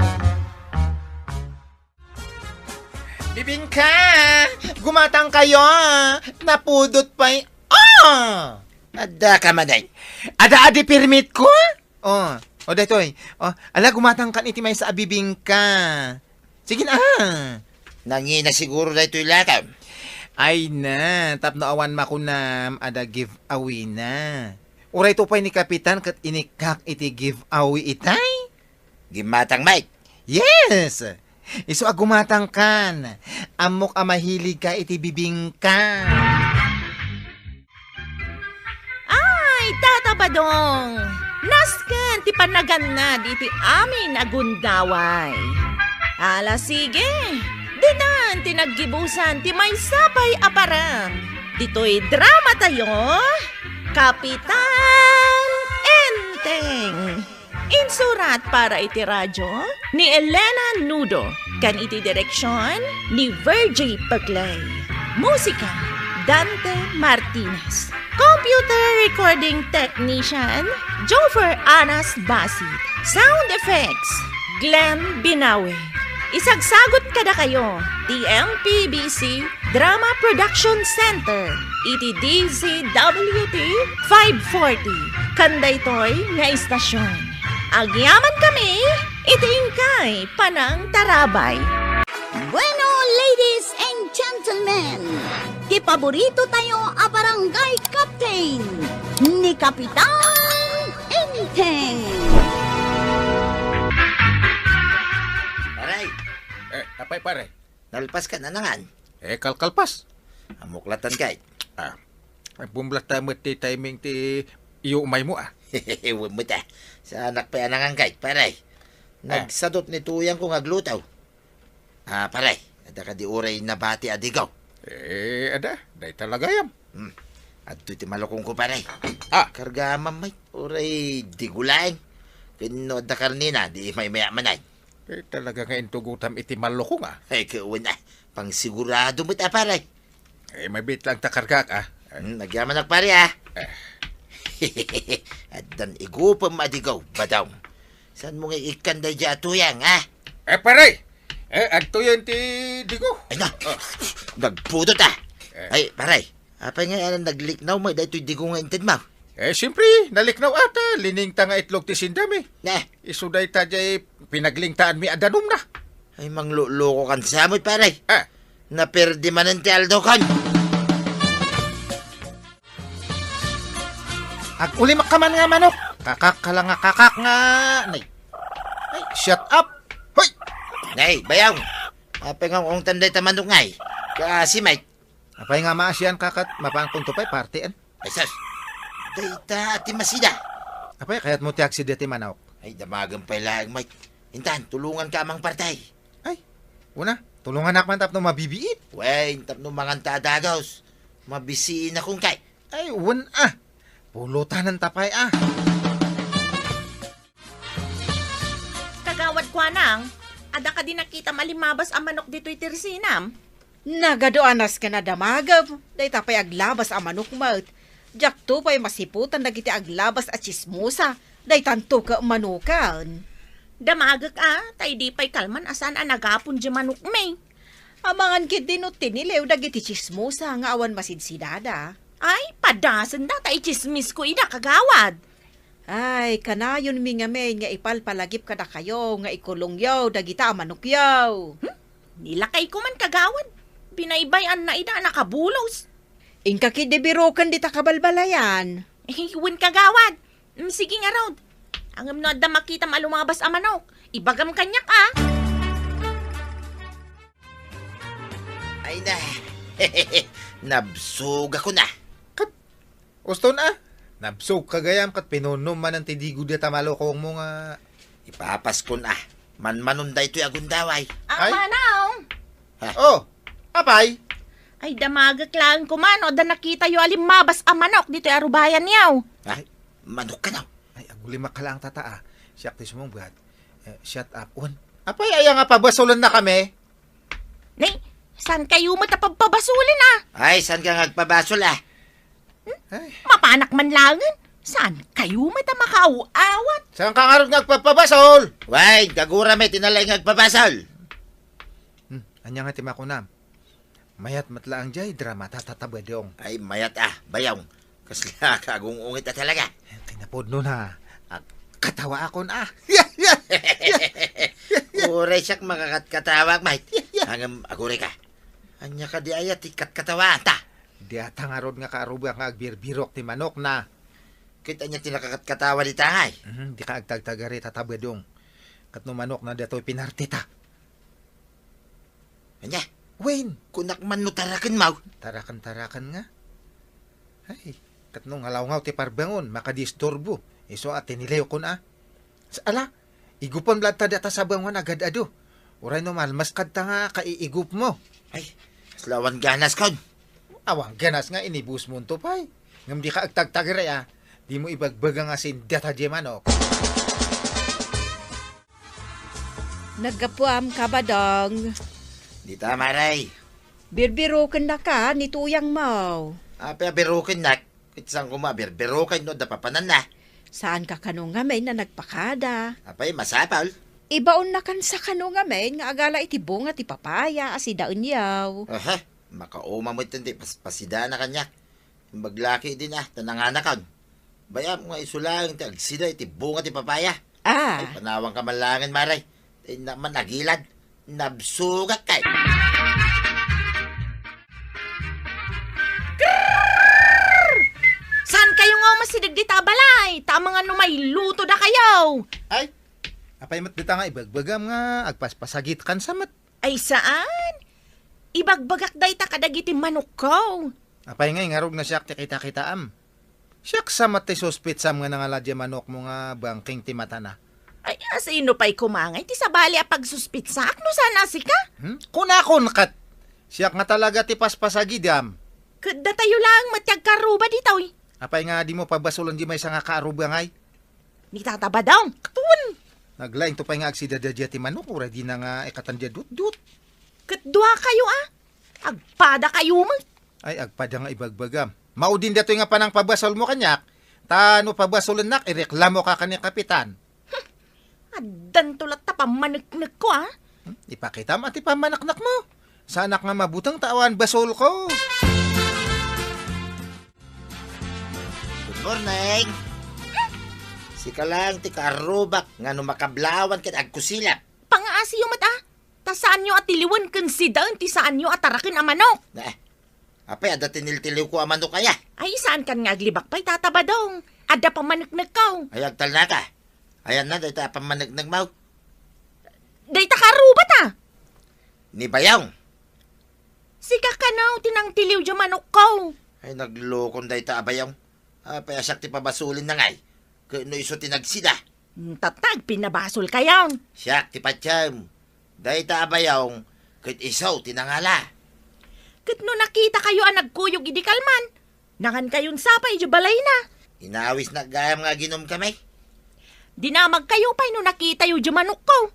Bibingka! Gumatang kayo! Napudot pay. Ah! Adda ka manen. Adda adi permit ko? Oh, o daytoy. Oh, ala, gumatang kan iti maysa a bibingka. Sige na. Nangina siguro daytoy latam. Ay na, tapno awan makunam, adda giveaway na. Uray to pay ni Kapitan ket inikkak iti giveaway itay. Gimmatang, Mike. Yes! Isu a gumatang kan. Ammok a mahilig ka iti bibingka. Ay, Tata Badong! Nasken ti pannagannad iti amin a gundaway. Ala, sige, dinan ti naggibusan ti maysa pay a parang. Ditoy drama tayo, Kapitan Teng. Insurat para iti radyo ni Elena Nudo, ken iti direksyon ni Virgie Paclay. Musika, Dante Martinez. Computer recording technician, Jofer Anas Basit. Sound effects, Glenn Binawe. Isagsagut kadakayo ti M P B C Drama Production Center iti D Z W T five forty. Ken daytoy nga istasyon, agyamankami iti inkay panangtarabay. Bueno, ladies and gentlemen, ti paborito tayo a barangay captain, ni Kapitan Enteng. Pare, Eh, apay, pare? Nalpas ka nanangan? Eh, kalkalpas. Amuklatan kay. Ah, bumlata met ti timing ti iyo umaymo, ah. Wen met, ah. Saanak pay a nangan kay, pare. Ah. Nagsadut ni Tuyang ko nga agluto. Ah, pare, adda kadi uray nabati a digaw? Eh, adda, dayta la gayam. Hmm. Adtoy ti malukong ko, pare. Ah. Karga man may, uray digo laeng. Ken no adda karnina, di maymaya manen. Eh, talaga nga intugotam iti malukong, ah. Ay, kawan, ah. Pangsigurado met, ah, pare. Eh, mabiit lang ta kargak, ah. Hmm, agyamanak, pare, ah. Eh. Addan igupem a digaw, Badong. Saan mo nga ikkan daydiay a Tuyang, ah? Eh, pare! Eh, adtoyen ti digo. Ay na, Oh. nagpudot, ah. Eh. Ay, pare, apay nga anan nagliknaw met daytoy digo nga inted mo? Eh, siyempre, naliknaw ata, liningta nga itlog ti sindami. Ne. Isu dayta jay pinaglingtaanmi a danumna. Ay, mangluluko kan sa met, pare. Ah. Naperdi manen ti aldo kan. Agulimak ka man nga manok. Kakak ka lang nga kakak nga. Nay. Ay, shut up. Hoy! Nay, Bayong. Apay nga ungtan dayta manok ngay? Kaasi, mate. Apay nga maasian ka ket mapankonto pay party, en? Ay, sus. Dayta ti masida. Apay, kayat mo ti agsida ti manok? Ay, damagen pay laeng, mate. Intan, tulungan ka amang party. Ay, una, tulunganak man tapno mabibiit. Wen, tapno manganta a dagus. Mabisiin akon kay. Ay, wen, ah. Pulutanenta pay, ah. Kagawad, kuanang, adda kadi nakitam a limmabas a manok ditoy tersinam? Nagaduanas ken a damagem, dayta pay aglabas a manok met. Diakto pay masiputan dagiti aglabas a tsismosa, daytanto ket manoken. Damagek a, ta idi pay kalman a saan a nagapon di manokmi. Amangan ketdi no tinilew dagiti tsismosa nga awan masidsidada. Ay, padasenda ta itsismisko ida, kagawad. Ay, kanayonmi ngamin nga ipalpalagip kadakayo nga ikulongyo dagita a manokyo. Hmm? Nilakayko man, kagawad. Binaybay-anna ida a nakabulos. Inka ketdi biroken dita kabalbalayan. Eh, wen, kagawad. Mm, sige ngarud. Ngem no adda makitam a lumabas a manok, ibagam kaniak, ah. Ay na. Nabsugakon a. Ket, uston a. Nabsugka gayam ket pinunnom manen ti digo dita malukongmo nga. Ipapaskon a. Manmanon daytoy a gundaway. Ah, Ay? Manong! Ha? Oh, apay? Ay, damagek laeng koma no adda nakitayo a limmabas a manok ditoy arubayanyo. Ha? Manok kano? Ay, agulimak ka laeng, tata, ah. Siak ti sumungbat. Eh, shut up. Wen. Apay, aya nga pabasolennakami? Nay, saan kayo met a pagpabasolen, ah? Ay, saan ka nga agpabasol, ah? Ay. Mapanak man laengen. Saan kayo met a makaawat? Saan ka ngarud nga agpapabasol? Way, kagura met ti nalaing nga agpabasol. Hmm, ania nga ti makunam? Mayat met laeng jay drama, Tata Badong. Ay, mayat a, Bayong. Kasla ka agung-ungit a talaga. Kinapudno na. Agkatawaakon a. Uray siak makakatkatawa, mate. Ngem aguray ka. Ania kadi aya ti katkatawaanta? Dayta ngarud nga kaarruba nga agbirbirok ti manokna. Ket ania ti nakakatkatawa dita ngay? Mhm, dika agtagtagari, Tata Badong. Ket no manokna daytoy pinartita. Ania? Wen. Kunak man no taraken, maw? Taraken-taraken nga. Ay, ket no ngalawngaw ti parbangon, makadisturbo. Isu a tinilewkon a. Sa-, ala, igupem latta dayta sabangon agad-adu. Uray no malmas kadta nga kaiigupmo. Ay, kasla awan ganaskon. Awan ganas nga inibusmonto pay. Ngem dika agtagtagari a. Dimo ibagbaga nga sinda ta diay manok. Naggapuam, Kabadong. Dita, Maray. Birbirokennaka ni tuyangmo. Apay a birokennak? Ket saan koma a birbiroken no adda papananna? Saanka kano ngamin a nagpakada. Apay, masapul? Ibaonnakansa kano ngamin nga agala iti bunga ti papaya a sidaenyo. Aha, makauma met ti paspasidaanna kaniak. Imbag la ketdin a, ta nanganakon. Bayam nga isu laeng ti agsida iti bunga ti papaya. Ah. Ay, panawanka man laengen, Maray. Ay, naman agilad. Nabsugak kay. Saan kayo nga umasideg dita a balay? Ta amangan no mailuto da kayo. Ay, apay met dita nga ibagbagam nga agpaspasagitkansa met? Ay, saan? Ibagbagak dayta kadagiti manokko. Apay nga ingarod nga siak ti kitakitaam? Siak sa met ti suspitsam nga nangala diay manokmo nga bangking ti matana. Ay, asino pay koma nga iti sabali a pagsuspitsaak no saan a sika? Hmm? Kunakon ket, siak nga talaga ti paspasagidam. Ket datayo laeng met ti agkaruba ditoy. Apay nga dimo pabasolen diay maysa nga karuba ngay? Ni Tata Badong, katun! Naglaingto pay nga agsida daydiay ti manok, uray dina nga ikatan diay dutdut. Ket dua kayo, a? Agpada kayo met. Ay, agpada nga ibagbagam. Maudin datoy nga panangpabasolmo kaniak, ta no pabasolennak, ireklamoka ken ni Kapitan. Addanto latta pammaneknekko, a? Hmm? Ipakitam a ti pammaneknekmo. Saanak nga mabuteng ta awan basolko. Good morning. Sika lang ti karubak nga no makablawan ket agkusilap. Pangaasiyo met, a? Ta saanyo a tiliwen ken sidaen ti saanyo a taraken a manok. Na, apay, adda tiniltiliwko a manok aya? Ay, saankan nga aglibak pay, Tata Badong. Adda pammaneknekko. Ay, agtalnaka. Ayanna, dayta a pammaneknekmo. Dayta karuba ta. Ni Bayong. Sika kano ti nangtiliw diay manokko. Ay, naglokon dayta a Bayong. Apay a siak ti pabasolenna ngay? Ket no isu ti nagsida. Hmm, tatta, agpinnabasol kayon. Siak ti patiem. Dayta a Bayong, ket isu ti nangala. Ket no nakita kayo a nagkuyog idi kalman, nangan kayon sapa idiay balayna. Inawisnak gayam nga aginom kami. Dinamag kayo pay no nakitayo diay manokko.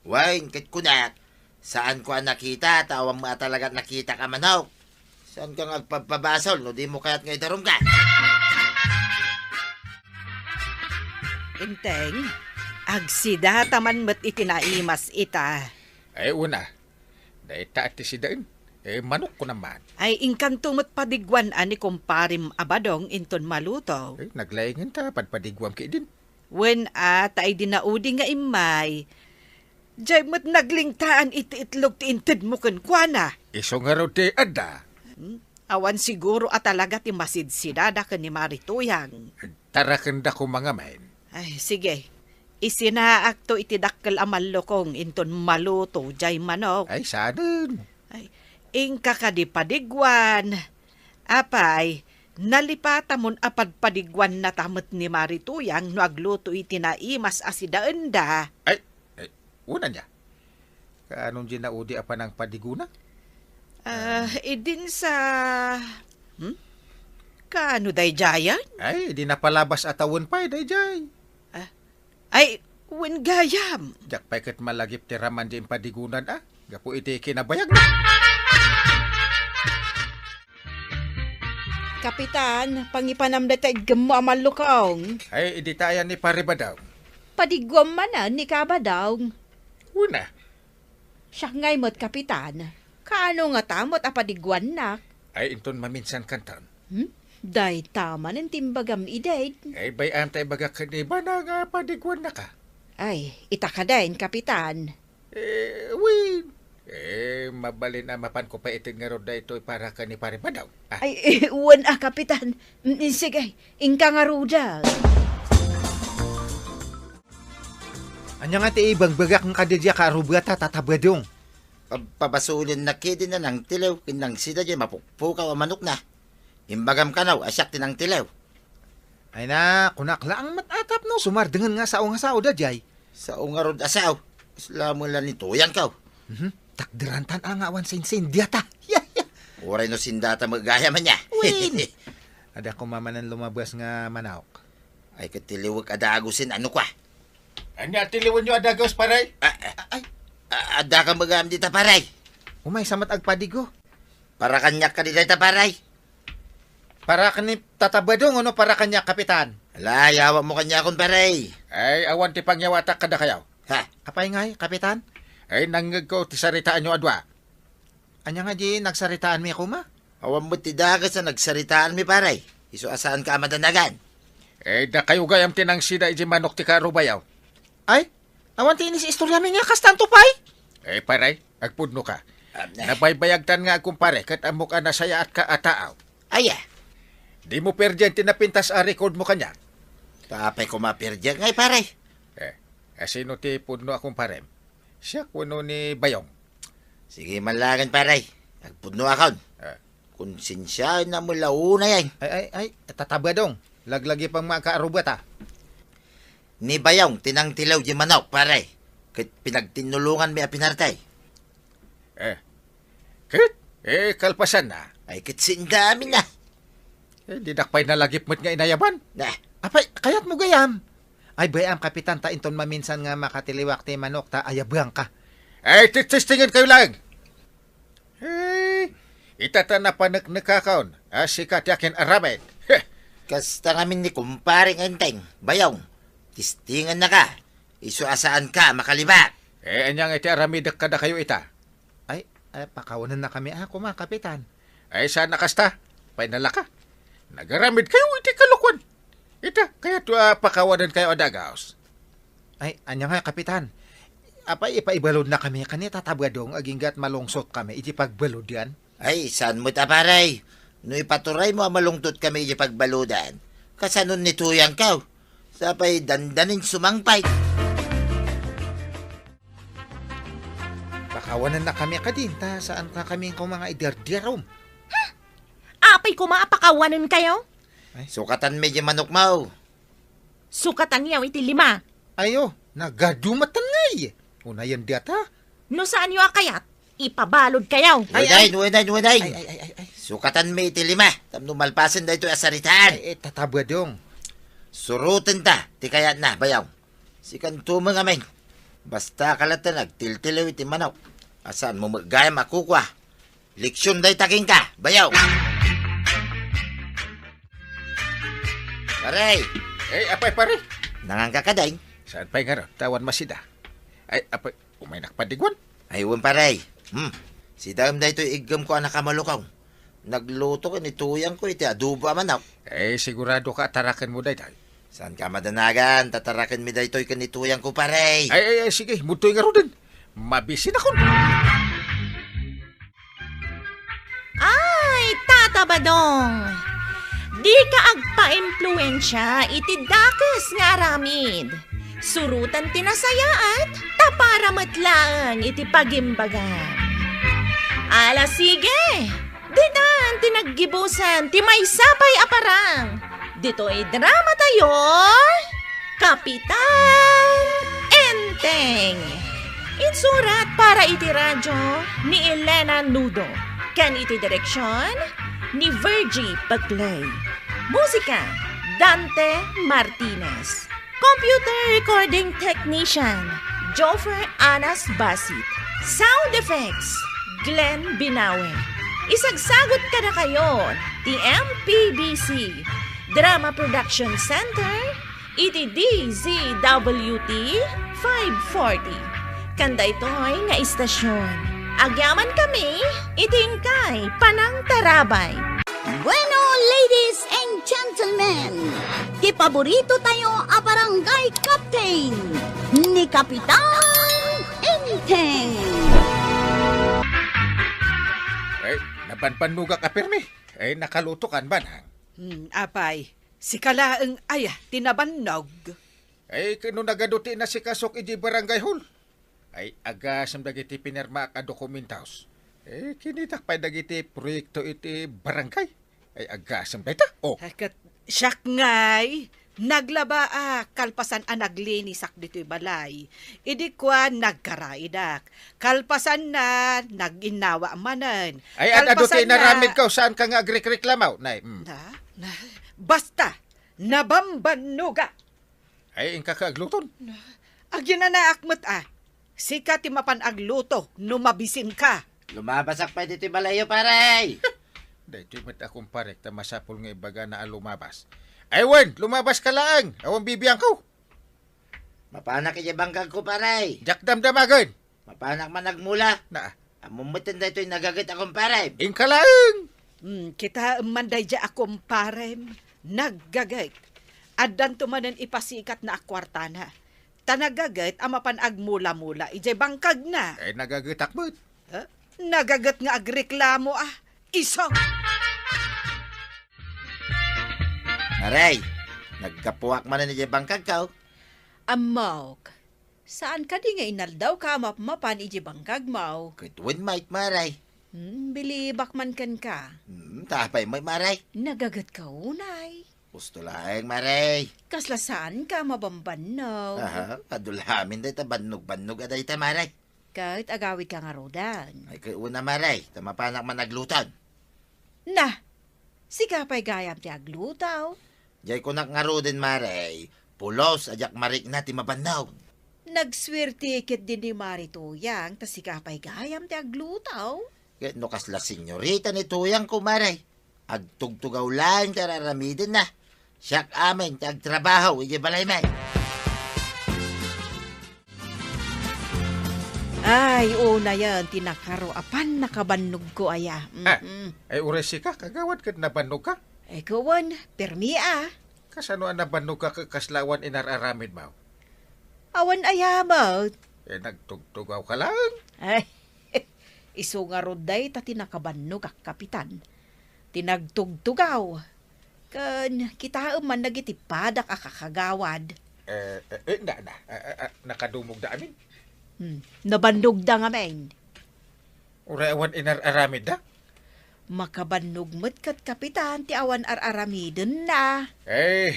Wen, ket kunak, saanko a nakita, ta awan met a talaga nakitak a manok. Saanka nga agpabpabasol no dimo kayat nga idarumka? Enteng, agsidata man met iti naimas ita. Ay, una, dayta ti sidaen. Eh, manok ko naman. Ay, inkanto met padiguan a ni kumparem a Badong inton maluto. Eh, naglaingen ta padpadiguam ketdin. Wen a, ta idi naudi nga immay, jay met naglingtaan iti itlog ti intedmo kenkuana. Isu ngarud ti adda. Hmm? Awan siguro a talaga ti masidsidada ken ni Mari Tuyang. Tarakendako mangamin. Ay, sige. Isinaakto iti dakkel a mallukong inton maluto jay manok. Ay, saanen? Ay, inka kadi padiguan. Apay, nalipatamon a padpadiguannata met ni Mari Tuyang no agluto iti naimas a sidaenda. Ay, ay, una niya. Kaano diay naudi a panangpadiguna? Ah, idin sa, hmm? Kaano daydiayen? Ay, di napalabas a tawen pay daydiay. Ah, Ay, wen gayam. Diak pay ket malagip ti raman di impadigunan a, gapu iti kinabayagna. Kapitan, pangipanam dayta iggemmo a mallukong. Ay, idi ta ayan ni Pare Badong. Padiguam manen ni Kabadong. Una, Siak ngay met, Kapitan. Kaano ngata met a padiguannak? Ay, inton maminsan kanton. Hmm? Dayta manen ti imbagam idi. Ay, bay-am ta ibaga ken ni Bana nga padiguannaka. Ay, ita kadin, Kapitan. Eh, wen. Eh, mabalin a mapanko pay ited ngarud daytoy para ken ni Pare Badong. Ah. Ay, eh, wen a, Kapitan. Mm, sige, inka ngaruden. Ania nga ti ibagbagak nga kadi diay kaarubata, Tata Badong? Pab-, pabasolennak ketdin a nangtiliw ken nangsida diay mapukpukaw a manokna. Imbagam kano a siak ti nangtiliw. Ay na, kunak laeng met a tapno sumardengen nga sao nga sao daydiay. Sao ngarud a sao? Isla met la ni Tuyang kaw. Mhm. Takderantan a nga awan sinsindiata. Uray no sindata met gayam ania. Wen. Adda koma manen lumabas nga manok. Ay, ket tiliwek a dagusen, ano kwa? Ania tiliwenyo a dagus, pare? Ah, ah, Ay, ah, adda ka magam dita, pare. Umaysa met agpadigo. Para kaniak kadi dayta, pare. Para ken ni Tata Badong, ono para kaniak, Kapitan? Ala, yawatmo kaniakon, pare. Ay, awan ti pangyawatak kadakayo. Ha? Apay ngay, Kapitan? Ay, nangngegko ti saritaanyo a dua. Ania nga di nagsaritaanmi a koma? Awan met ti dagus a nagsaritaanmi, pare. Isu a saanka a madanagan. Eh, dakayo gayam ti nangsida iti manok ti kaarubayo. Ay, awan ti inis-istoriami nga kastanto pay? Eh, pare, agpudno ka. Ah, eh. Nabaybayagtan nga agkumpare, ket ammok a nasayaatka a taaw. Aya. Dimo perdien ti napintas a record mo kaniak. Apay koma perdien ngay, pare? Eh, asino ti pudno a kumparem? Siak wenno ni Bayong? Sige man laengen, pare. Agpudnoakon. Eh. Konsensiaennak met la unay. Ay, ay, ay, Tata Badong. Laglagipem nga agkaarubata. Ni Bayong ti nangtilaw di manok, pare. Ket pinagtinnulonganmi a pinarte. Eh. Ket? Eh, kalpasanna? Ay, ket sendami na. Eh, dinak pay nalagip met nga inayaban. Nah. Apay, kayatmo gayam? Ay, bay-am, Kapitan, ta inton maminsan nga makatiliwak ti manok, ta ayabangka. Ay, titestingenkayo laeng. Eh, ita ta napaneknekakon a sika ti akin-aramid. Heh! Kasta ngamin ni kumpare nga Enteng, Bayong. Testingen naka. Isu a saanka a makalibak. Eh, ania nga iti aramidek kadakayo ita? Ay, ay, pakawanennakami a koma, Kapitan. Ay, saan a kasta? Pay nalaka. Nagaramidkayo iti kalokuan. Ita, kayatyo a pakawanenkayo a dagus. Ay, ania nga, Kapitan? Apay, ipaibaludnakami ken ni Tata Badong agingga malungsotkami iti pagbaludyan? Ay, saan met a, pare? No ipaturaymo a malungtotkami iti pagbaludan, kasanon ni Tuyangko? Sapay dandanin sumangpay. Pakawanennakami kadin, ta saankakami koma nga idiardiarum. Apay koma a pakawanenkayo? Ay. Sukatanmi di manokmo. Sukatanyo iti lima. Ayo, nagadu met ngay. Unayen dayta. No saanyo a kayat, ipabaludkayo. Ay, Uday, ay. Uday, Uday. Ay, ay, ay, ay. Sukatanmi iti lima. Tapno malpasen daytoy a saritaan. Ay, eh, Tata Badong. Surotenta ti kayatna, Bayong. Sikanto met ngamin. Basta ka latta nga agtiltiliw iti manok. A saanmo met gayam a kukua. Leksion dayta kenka, Bayong. Pare! Eh, apay, pare? Nanganka kadi? Saan pay ngarud? Ta awan masida. Ay, apay, umaynak padiguan? Ay, wen, pare. Hmm. Sidaem daytoy iggem ko a nakamalukong. Nagluto ken ni Tuyang ko iti adobo a manok. Eh, sigurado ka ataraken mo daytoy? Saan ka madanagan? Tataraken mi daytoy ken ni Tuyang ko, pare. Ay, ay, ay, sige, mudtoy ngaruden. Mabisin akon. Ay, Tata Badong! Dika agpaimpluensia iti dakes nga aramid. Surotan ti nasayaat, ta para met laeng iti pagimbagam. Ala, sige! Ditan ti naggibusan ti maysa pay a parang. Ditoy dramatayo, Kapitan Enteng. Insurat para iti radyo ni Elena Nudo. Ken iti direksyon ni Virgie Paclay. Musika, Dante Martinez. Computer recording technician, Joffer Anas Basit. Sound effects, Glenn Binawe. Isagsagut kadakayo ti M P B C Drama Production Center iti D Z W T five forty. Ken daytoy nga istasyon, agyamankami iti inkay panangtarabay. Bueno, ladies and gentlemen, ti paborito tayo a barangay captain, ni Kapitan Enteng. Ay, nabanbannogak a pirmi. Ay, nakalutokan, Manang. Hmm, apay, sika laeng aya ti nabannog. Ay, ken no nagadu ti inasikasok iti barangay hall. Ay, agasem dagiti pinirmaak a dokumentos. Eh, kinitak pay dagiti proyekto iti barangay. Ay, agasem dayta. Oh. Ay, ket siak ngay, naglabaak kalpasan a naglinisak ditoy balay. Idi kuan, nagkaraidak. Kalpasanna, nag-innawa manen. Ay, ad-, adu ti inaramidko, saanka nga agrekreklamo, nay? Mm. Na, na, basta, Nabambannoga. Ay, inka ka agluton? Aginanaak met a. Sika ti mapan agluto no mabisinka. Lumabasak pay ditoy balayyo, pare. Daytoy met a kumparek ta masapul nga ibagana a lumabas. Ay wen, lumabaska laeng. Awan bibiangko. Mapanak idiay bangkagko, pare. Diak damdamagen. Mapanak man agmula. Na. Ammom met daytoy nagaget a kumparem. Inka laeng. Hmm, kitaem man daydiay a kumparem. Naggaget. Addanto manen ipasikatna a kuartana. Ta nagaget a mapan agmula-mula idiay bangkagna. Eh, nagagetak met. Eh, nagaget nga agreklamo a. Iso. Maray, naggapuak manen idiay bangkagko. Ammok. Saan kadi nga inaldawka a mapmapan idiay bangkagmo? Ket wen met, Maray. Hmm, bilibak man kenka. Hmm, ta apay met, Maray? Nagagetka unay. Husto laeng, Maray. Kasla saanka a mabambannog. Aha, adu la amin dayta bannog-bannog a dayta, Maray. Ket agawidka ngaruden. Ay, ket una, Maray, ta mapanak man agluton. Na, sika pay gayam ti agluto. Jay kunak ngaruden, Maray, pulos a diak marikna ti mabannog. Nagsuerte ketdi ni Mari Tuyang ta sika pay gayam ti agluto. Ket no kasla senyorita ni Tuyangko, Maray, agtugtugaw laeng ti ar-aramidenna. Siak amin ti agtrabaho idiay balaymi. Ay, unayen ti nakaro a pannakabannogko aya. Ah, mm-mm. Ay, uray sika, kagawad, ket nabannogka? Ay, kawan, permi a. Kasano a nabannogka ket kasla awan inar-aramidmo? Awan aya met. Eh, nagtugtugawka laeng. Ay, isu ngarud dayta ti nakabannogak, Kapitan. Ti nagtugtugaw. Ken kitaem man dagiti padak a kakagawad. Eh, eh, eh, na, na, eh, eh, eh, nakadumogda amin? Hmm, nabannogda ngamin. Uray awan inar-aramidda? Makabannog met ket, Kapitan, ti awan ar-aramidenna. Eh,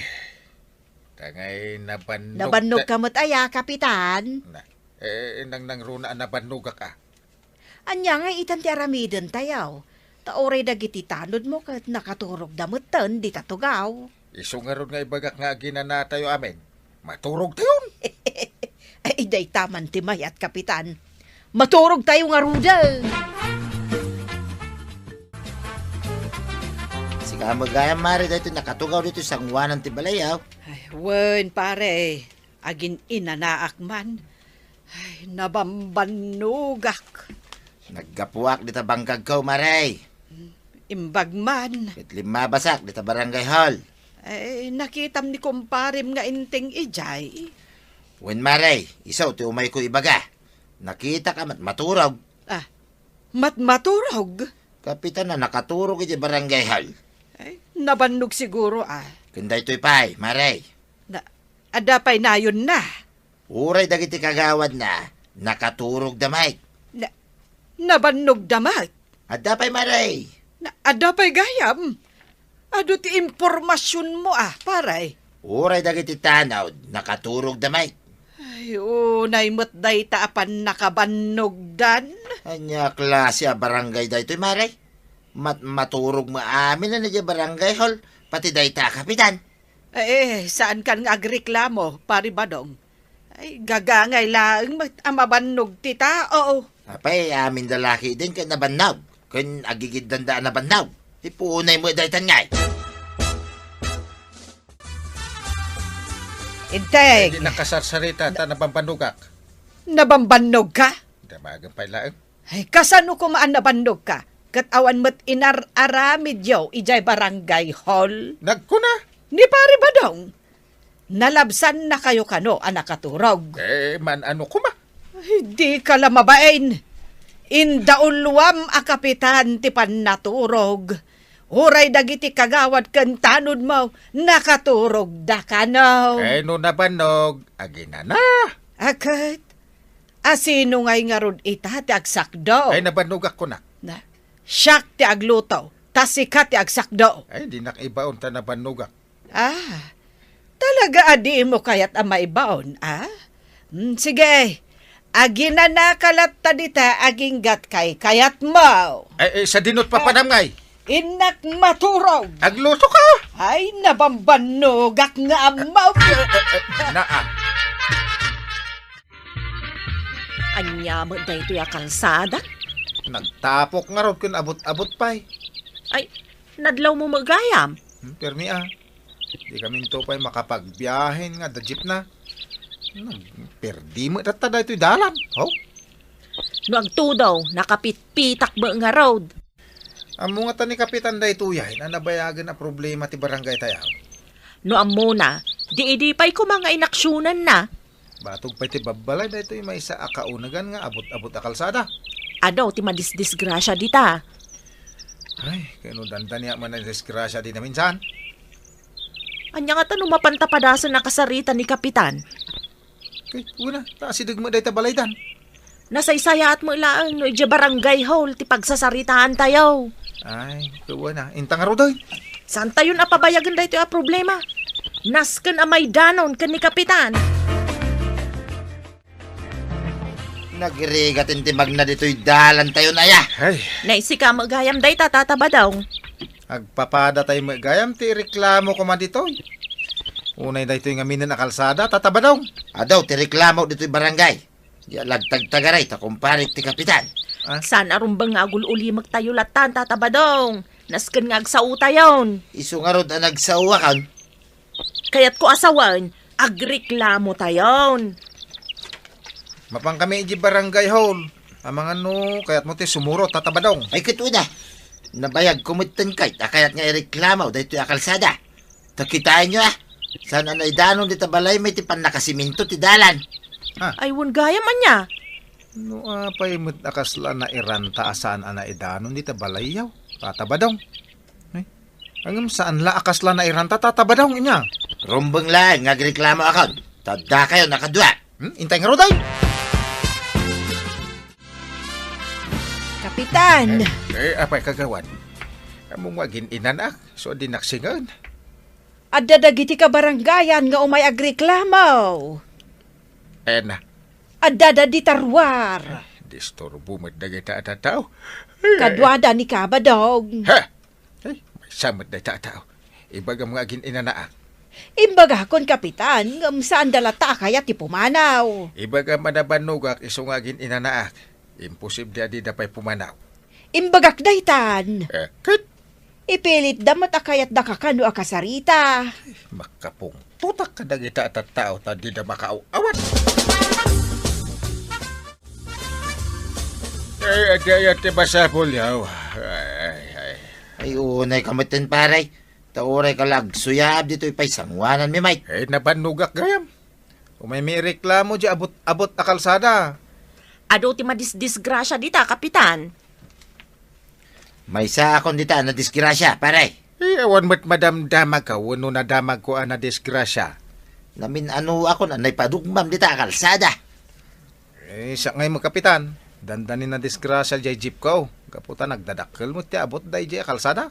tangay nabannog Nabannogka met aya, Kapitan? Na, eh, nangnangruna a nabannogak a. Ania nga itan ti aramidentayo? Ta uray dagiti tanodmo ket nakaturogda metten dita tugaw. Isu ngarud nga ibagak nga aginanatayo amin, maturogtayon. Ay, dayta man ti mayat, Kapitan. Maturogtayo ngaruden. Sika met gayam, Mari, daytoy nakatugaw ditoy sangoanan ti balay, aw. Ay, wen, pare. Agin-inanaak man. Ay, nabambannogak. Naggapuak dita bangkagko, Mare. Imbag man. Ket limmabasak dita barangay hall. Ay, nakitam ni kumparem nga inteng idiay. Wen, Mare, isu ti umayko ibaga. Nakitak a mat-, maturog. Ah, mat-, maturog? Kapitan a nakaturog iti barangay hall. Ay, nabannog siguro, ah. Ken daytoy pay, Mare. Na, adda pay nayonna? Uray dagiti kagawadna, nakaturogda met. Na, nabannogda met? Adda pay, Mare. Na, adda pay gayam? Adu ti impormasionmo, ah, pare. Uray dagiti tanod, nakaturogda met. Ay, unay met dayta a pannakabannogdan. Ania a klase a barangay daytoy, Mare? Mat-, maturog met amin a idiay barangay hall, pati dayta a kapitan. Eh, saankan nga agreklamo, Pari Badong? Ay, gagangay laeng met a mabannog ti tao. Apay, aminda la ketdin ket nabannog, ken agigiddanda a nabannog. Ipunay met daytan ngay. Inteng! Ay, di nakasarsarita, ta nabambannogak. Nabambannogka? Damagen pay laeng. Ay, kasano koma a nabannogka? Ket awan met inar-aramidyo idiay barangay hall? Nagkuna? Ni Pari Badong. Nalabsannakayo kano a nakaturog? Eh, man-ano koma? Ay, dika la mabain. Indauluam a kapitan ti pannaturog. Uray dagiti kagawad ken tanodmo, nakaturogda kano. Eh, no nabannog, aginana. Aket, a sino ngay ngarud ita ti agsakdo? Ay, nabannogak kunak. Na, siak ti agluto, ta sika ti agsakdo. Ay, dinak ibaon ta nabannogak. Ah, talaga a dimo kayat a maibaon, ah? Hmm, sige, aginanaka latta dita aginggat kaykayatmo. Ay, eh, sadinot papanam ngay? Innak maturog. Agluto ka? Ay, nabambannogak nga ammo. Eh, eh, eh, naa. Ania met daytoy a kalsada? Nagtapok ngarud ken abut-abut pay. Ay, nadlaw mo met gayam? Hmm, permi a. Di kaminto pay makapagbiahen nga adda jeepna. Nagperdi met latta daytoy dalan. Ho? No agtudo, nakapitpitak met ngarud. Ammo ngata ni Kapitan daytoy a nabayagen a problema ti barangay tayo. No ammona, di idi pay koma nga inaksionanna. Batog pay ti babbalay daytoy maysa a kaunegan nga abut-abut a kalsada. Adu ti madisdisgrasia dita. Ay, kano dandani a man a disgrasia di naminsan. Ania ngata no mapanta padasen a kasarita ni Kapitan? Kay, una, ta asideg met dayta balaydan. Nasaysayaat met laeng no idiay barangay hall ti pagsasaritaan tayo. Ay, kuana, inta ngarud, oy. Saan tayon a pabayagen daytoy a problema? Nasken a maidanon ken ni Kapitan. Nagrigat ti magna ditoy dalan tayon, aya. Ay. Naisika met gayam dayta, Tata Badong. Agpapada tayo met gayam ti reklamo koma ditoy. Unay daytoy nga minen a kalsada, Tata Badong. Adu ti reklamo ditoy barangay. Di alagtagtagaray ta kumparik ti Kapitan. Ah? Saan a rumbeng nga agul-ulimek tayo latan, Tata Badong. Nasken nga agsao tayon. Isu ngarud a nagsao akon. Kayatko a sawen, agreklamo tayon. Mapan kami iti barangay hall. Amangan no, kayatmo ti sumurot, Tata Badong. Ay, ket una. Nabayagko metten kay, ta kayat nga ireklamo, daytoy a kalsada. Ta kitaenyo, ah. Saan a naidanon dita balay may ti pannakasiminto ti dalan. Ha? Ay, wen gayam ania? No, apay met a kasla nairanta a saan a naidanon dita balayyo, Tata Badong. Ay, ngem saan la a kasla nairanta, Tata Badong, ania? Rumbeng laeng nga agreklamo akon. Ta dakayon a kadua. Hmm? Intay ngarud, ay! Kapitan! Eh, eh, apay, Kagawad? Ammom nga agin-inanaak, so dinak singaen. Adda dagiti kabarangayan nga umay agreklamo. Ena. Adda dita ruar. Disturbo met dagita a tattao. Kaduada ni Kabadong. Ha? Ay, maysa met dayta a tao. Ibagam nga agin-inanaak. Imbagakon, Kapitan, ngem saanda latta a kayat ti pumanaw. Ibagam a nabannogak isu nga agin-inanaak. Imposible a dida pay pumanaw. Imbagak daytan. Eh, ket? Ipilitda met a kayatda kakano a kasarita. Makapungtotak kadagita a tattao ta dida makaaw-awat. Ay, adi aya ti masapul, yaw. Ay, ay. Ay, unay ka metten, pare. Ta uray ka la agsuyaab ditoy pay sangoananmi, Mike. Ay, nabannogak gayam. Umay mi reklamo di abot-abot a kalsada. Adu ti madisdisgrasia dita, Kapitan. Maysaakon dita a nadisgrasia, pare. Eh, awan met madamdamag ka wenno nadamagko a nadisgrasia. Namin-anoakon a naipadugmam dita a kalsada. Eh, siak ngay met, Kapitan. Dandani nadisgrasia jay jeep ko. Gapu ta nagdadakkel met ti abot dayjay a kalsada.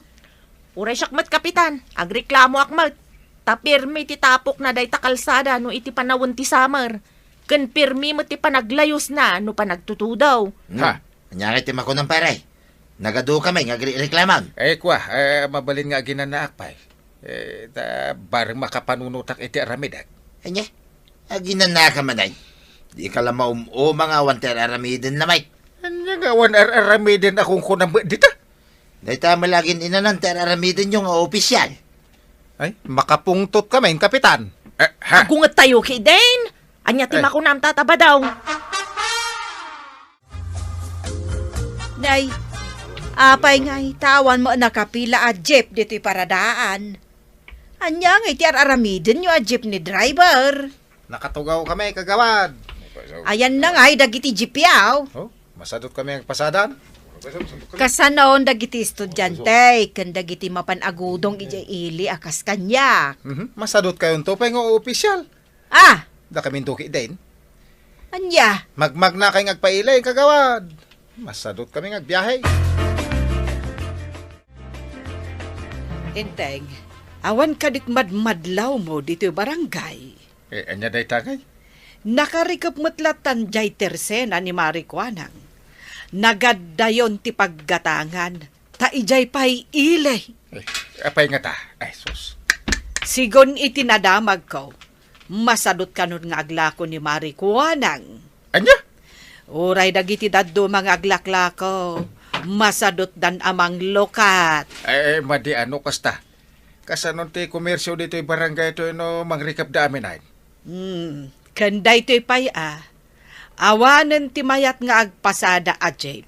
Uray siak met, Kapitan. Agreklamoak met. Ta pirmi ti tapokna dayta kalsada no iti panawen ti summer. Ken pirmi met ti panaglayusna no panagtutudo. Hmm. Ha? Ania ngay ti makunam, pare? Nagadu kami nga agri-, reklaman. Eh, kua, eh, mabalin nga aginanaak pay. Eh, ta, bareng makapanunotak iti aramidek. Ania? Aginanaak man ay. Di ka la maum-uma nga awan ti ar-aramiden na, Mike. Ania nga awan ar-aramiden a kunkunam met dita? Dayta met la agin-inanan ti ar-aramidenyo nga opisyal. Ay, makapungtot kami, Kapitan. Eh, ha? Agunget tayo, kiden. Ania ti Eh. makunam, Tata Badong? Nay, apay ngay, ta awan met nakapila a jeep ditoy paradaan. Ania ngay ti ar-aramidenyo a jeepney driver? Nakatugaw kami, kagawad. Ayanna ngay dagiti jeep yaw. Oh, masadot kami agpasadan. Kasano dagiti estudiante ken dagiti mapan agudong idiay ili a kas kaniak? Mhm. Masadot kayonto pay nga opisyal. Ah! Da kami duki din. Ania? Magmagna kay nga agpailay, kagawad. Masadot kami nga agbiahe. Enteng, awan kadik madmadlawmo ditoy barangay. Eh, ania dayta ngay? Nakarikep met lattan jay tersena ni Mari Kuanang. Nagaddayon ti paggatangan. Ta idiay pay ili. Eh, apay ngata? Ay, sus. Sigun iti nadamagko, masadut kanon nga aglako ni Mari Kuanang. Ania? Uray dagiti dadduma nga aglaklako, masadutdan a manglukat. Eh, madi ano kasta? Kasanon ti komersio ditoy barangay toy no mangrikepda amin ay? Hmm, ken daytoy pay a, awanen ti mayat nga agpasada a jeep.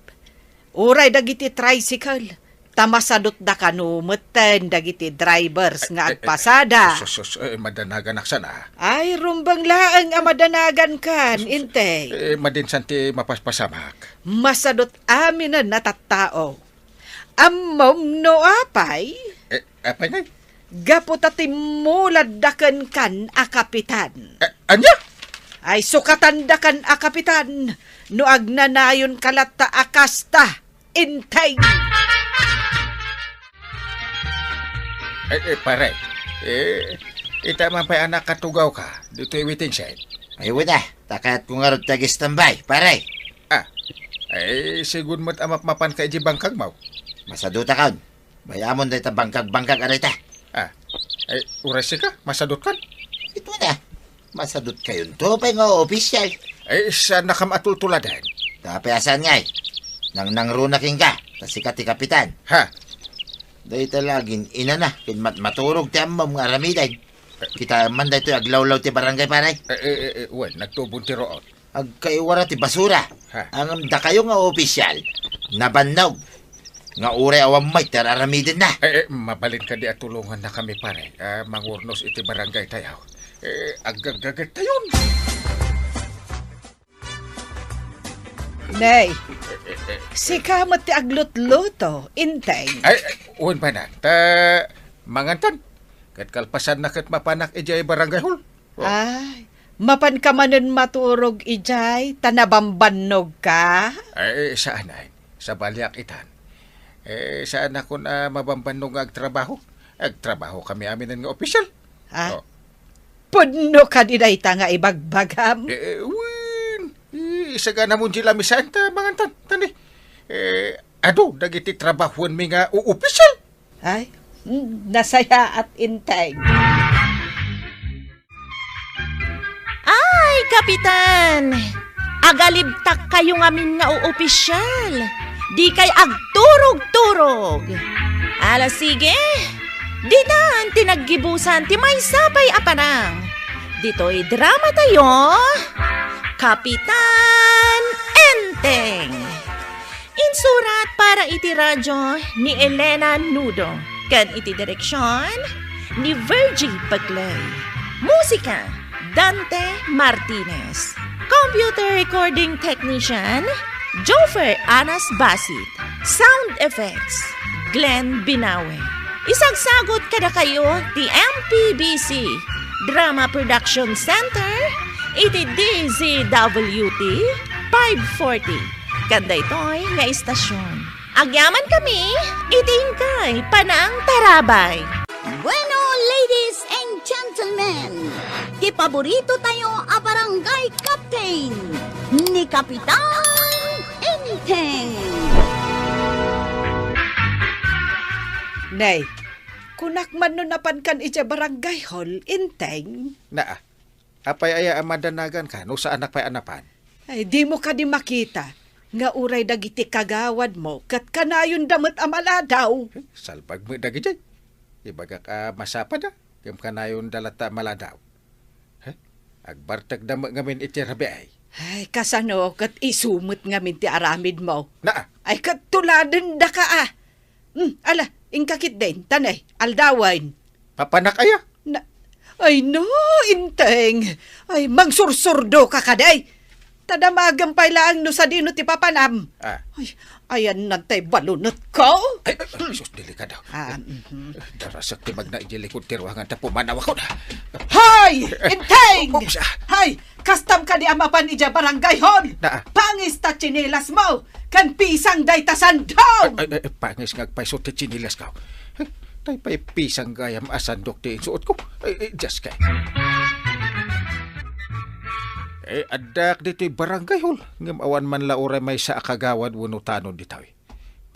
Uray dagiti tricycle, ta masadutda kano metten dagiti drivers nga Eh, eh, agpasada. Sus, sus, eh, madanaganak sana. Ay, rumbeng laeng a madanagan kan, Sus, intay. Eh, madinsan ti mapaspasamak. Masadut aminen a tattao. Ammom no apay? Eh, apay ngay? Gapu ta timmuladda kenkan a kapitan. Eh, ania? Ay, sukatanda kan a kapitan no agnanayon ka latta a kasta, intay. Eh, eh, pare, eh, ita man pay anak katugaw ka, ditoy waiting shed. Ay, wala. Ta kayatko ngarud ti agistambay, pare. Ah, ay, sigun met a mapmapan ka iti bangkag mo. Masadutakon. Bay-amon dayta bangkag-bangkag a dayta. Ah, ay, uray sika, masadutkan? Ito na. Masadutkayonto pay nga opisyal. Ay, saan nakam atultuladen? Tapay a saan ngay? Nangnangruna kenka, ta sika ti kapitan. Ha? Dayta lagin inana, ken matmaturog ti ammom nga aramiden. Kita man daytoy aglawlaw ti barangay, pare. Eh, eh, eh, eh, wen, nagtubon ti ruot. Agkaiwara ti basura. Ha? Ngem dakayo nga opisyal, nabannog. Nga uray awan met ti ar-aramidenna. Eh, eh, mabalin kadi a tulongannakami, pare. Ah, mangurnos iti barangay tayo. Eh, aggaggagattayon. Nay, sika met ti aglutluto, inteng. Ay, ay, wen, manang. Ta, mangantan. Ket kalpasanna ket mapanak idiay barangay hall. Oh. Ay, mapanka manen maturog idiay, ta nabambannogka? Ay, saan ay. Sabaliak itan. Eh, saanakon a mabambannog nga agtrabaho. Agtrabahokami aminen nga opisyal. Ah? Oh. Pudno kadi dayta nga ibagbagam? Eh, eh, wen. Eh, isaganamon di lamisan ta mangantan, tani. Eh, adu dagiti trabahoenmi nga uopisyal. Ay, mm, nasayaat, inteng. Ay, Kapitan! Agalibtak kayo ngamin nga uopisyal. Dikay agturog-turog. Ala, sige. Ditan ti naggibusan ti maysa pay a panang. Ditoy drama tayo, Kapitan Enteng. Insurat para iti radyo ni Elena Nudo ken iti direksyon ni Virgie Paclay. Musika, Dante Martinez. Computer recording technician, Jofer Anas Basit. Sound effects, Glenn Binawe. Isagsagot kadakayo ti M P B C Drama Production Center iti D Z W T five forty. Ken daytoy nga istasyon. Agyaman kami iti inkay panangtarabay. Bueno, ladies and gentlemen, ti paborito tayo a barangay captain, ni Kapitan Enteng. Nay, kunak man no napankan idiay barangay hall, Enteng. Naa, apay aya a madanaganka no saanak pay a napan? Ay, dimo kadi makita nga uray dagiti kagawadmo ket kanayonda met a maladaw? Eh, salbag met dagijay. Ibagak a masapad a, ngem kanayonda latta a maladaw. Eh, agbartekda met ngamin iti rabii. Ay, kasano ket isu met ngamin ti aramidmo? Naa. Ay, ket tuladendaka a. Hmm, ala, inka ketdin, tanay, aldawen. Papanak aya? Na, ay no, Enteng. Ay, mangsursurdoka kadi. Ta damagem pay laeng no sadino ti papanam. Ah. Ay, ayan nantay balunetko. Ay, ay, ay, sus, delikado. Ah, mhm. Darasek ti magna idiay likod ti ruangan ta pumanawakon. Hay, Enteng! Oops, ah. Hay, kastam kadi a mapan idiay barangay hall? Naa. Pangis ta tsinelasmo, ken pisang dayta sandok. Ay, ay, ay, pangis nga agpayso ti tsinelas ko. Ay, tay pay pisang gayam a sandok ti insuot ko. Ay, ay, just kay. Eh, addak ditoy barangay hall. Ngem awan man la uray maysa a kagawad wenno tanod ditoy.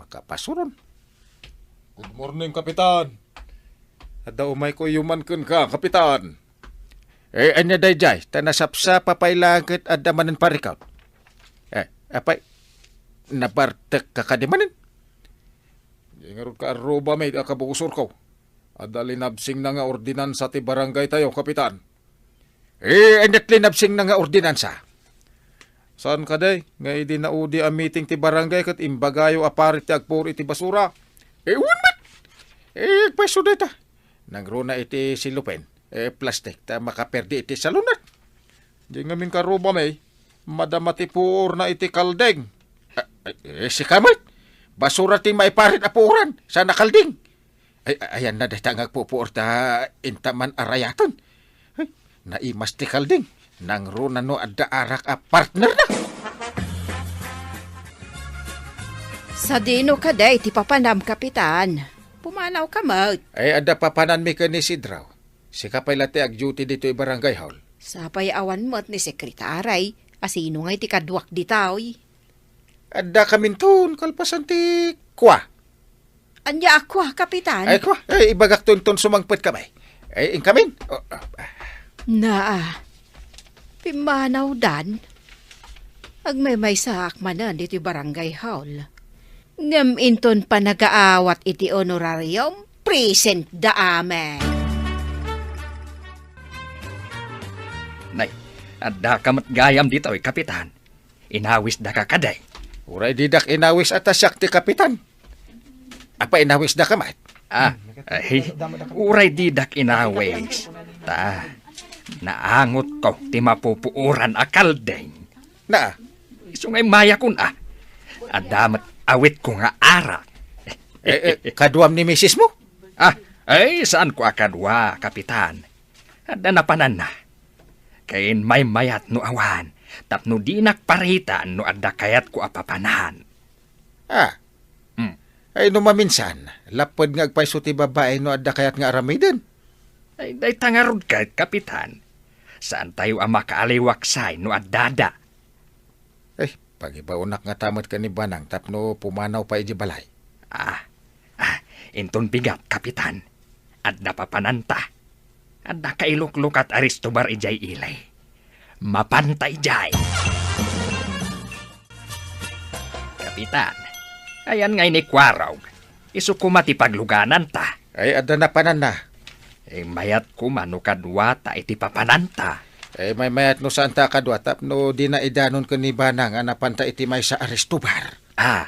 Makapasuron. Good morning, Kapitan. Adda umayko yuman kenka, Kapitan. Eh, ania daydiay? Ta nasapsapa pay laeng ket adda manen parikut. Eh, apay, nabartekka kadi manen? Di ngarud kaarrubami a kabuusorko. Adda linabsingna nga ordinansa ti barangaytayo, Kapitan. Eh, ania't linabsingna nga ordinansa? Saan kadi nga idi naudi a meeting ti barangay ket imbagayo a parit ti agpuro iti basura? Eh, wen met! Eh, agpayso dayta. Nangruna iti silopen, eh, plastik, ta makaperdi iti salunat. Di ngamin karubami, madama ti puorna iti kalding. Ah, eh, eh, sika met, basura ti maiparit a puoran, saan a kalding. Ay, ay, ayanna dayta nga agpupuor ta inta man a rayaten. Ay, naimas ti kalding. Nangruna no adda arak a partnerna. Sadino kadi ti papanam, Kapitan? Pumanawka met. Ay, adda papananmi ken ni Isidro. Sika pay la ti agduty ditoy barangay hall. Sapay awan met ni sekretary. Asino ngay ti kaduak ditoy? Adda kaminton kalpasan ti kua. Ania a kua, Kapitan? Ay, kua. Ay, ibagakto inton sumangpet kami. Ay, inkamin. Oh, ah, ah. Naa. Pimmanawdan. Agmaymaysaak manen ditoy barangay hall. Ngem inton panagaawat iti honorarium, present da amen. Nay, adda ka met gayam ditoy, Kapitan. Inawisdaka kadi? Uray didak inawis a ta siak ti kapitan. Apay inawisdaka met? Ah, ay, uray didak inawis. Ta, naangotko ti mapupuoran a kalding. Na? Isu nga immayakon, ah. Adda met awitko nga arak. Eh, eh, kaduam ni misismo? Ah, ay, saanko a kadua, Kapitan. Adda napananna. Ken maymayat no awan, tapno dinak paritan no adda kayatko a papanan. Ah. Hmm. Ay, no maminsan, lapped nga agpayso ti babai no adda kayat nga aramiden. Ay, dayta ngarud ket, Kapitan. Saantayo a makaaliwaksay no addada. Eh, pagibaonak ngata met ken ni Banang tapno pumanaw pay idiay balay. Ah, ah, inton bigat, Kapitan. Adda papananta. Adda kailuklukat a resto bar idiay ili. Mapanta idiay. Kapitan, ayan ngay ni Kuarog. Isu koma ti paglugananta. Ay, adda napananna. Immayat koma no kaduata iti papananta. Ay, maymayat no saanta a kadua tapno dina idanon ken ni Banang a napanta iti maysa a resto bar. Ah,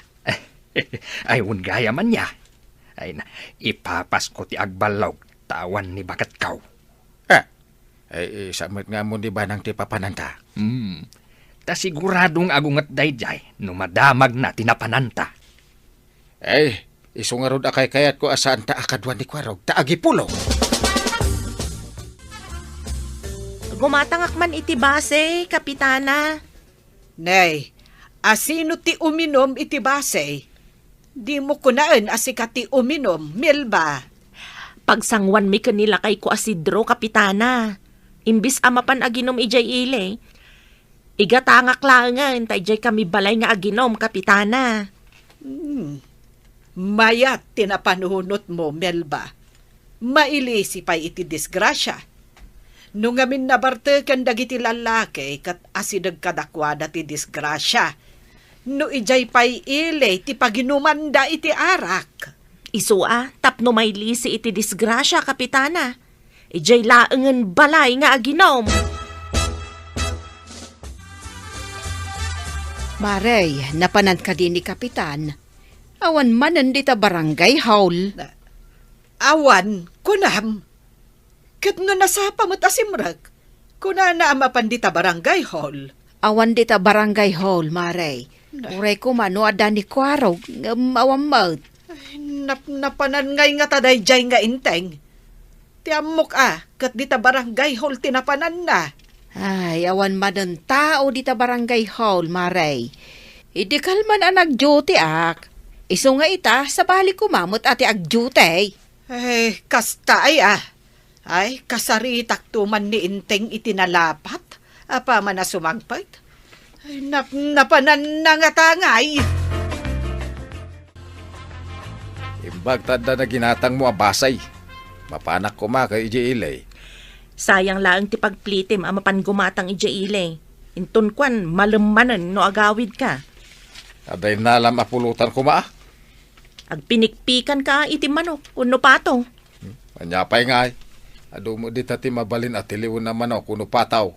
ay, wen gayam ania. Ay na, ipapasko ti agballog, ta awan ni baketko. Ah, ay, sa met nga ammo ni Banang ti papananta. Hmm. Ta sigurado nga agunget daydiay no madamagna ti napananta. Ay, isu ngarud a kaykayatko a saanta a kadua ni Kuarog, ta agipulo. Gumatangak man iti base, Kapitana. Nay, asino ti uminum iti base? Dimo kunaen a sika ti uminum, Melba. Pagsanguanmi ken ni lakayko a Sidro, Kapitana. Imbes a mapan aginum idiay ili, igatangak laengen ta idiay kami balay nga aginum, Kapitana. Hmm. Mayat ti napanunotmo, Melba. Mailisi pay iti disgrasia. No ngamin nabarteken dagiti lallaki ket asideg kadakuada ti disgrasia. No idiay pay ili ti paginumanda iti arak. Isu a, tapno mailisi iti disgrasia, Kapitana. Idiay laengen balay nga aginum. Marey, napanan kadi ni Kapitan? Awan manen dita barangay hall. Awan, kunam. Ket no nasapa met a simrek, kunana a mapan dita barangay hall. Awan dita barangay hall, Marey. Na- Uray koma no adda ni Kuarog, ngem awan met. Ay, nap-, napanan ngay ngata daydiay nga inteng. Ti ammok a, ket dita barangay hall ti napananna. Ay, awan manen tao dita barangay hall, Marey. Idi kalman a nagdutiak. Isu nga ita, sabali koma met a ti agduty. Eh, kasta ay, ah. Ay, kasaritakto man ni Inteng iti nalapat. Apaman a sumangpet. Ay, nap-, napananna ngata ngay. Bagta adda naginatangmo a basay. Mapanak koma ket idiay ili. Sayang laeng ti pagplitem a mapan gumatang idiay ili. Inton kuan, malem manen no agawidka. Adda innalam a pulutan koma, a? Agpinikpikanka iti manok wenno pato. Hmm, ania pay ngay? Adu met dita ti mabalin a tiliwen a manok wenno pato.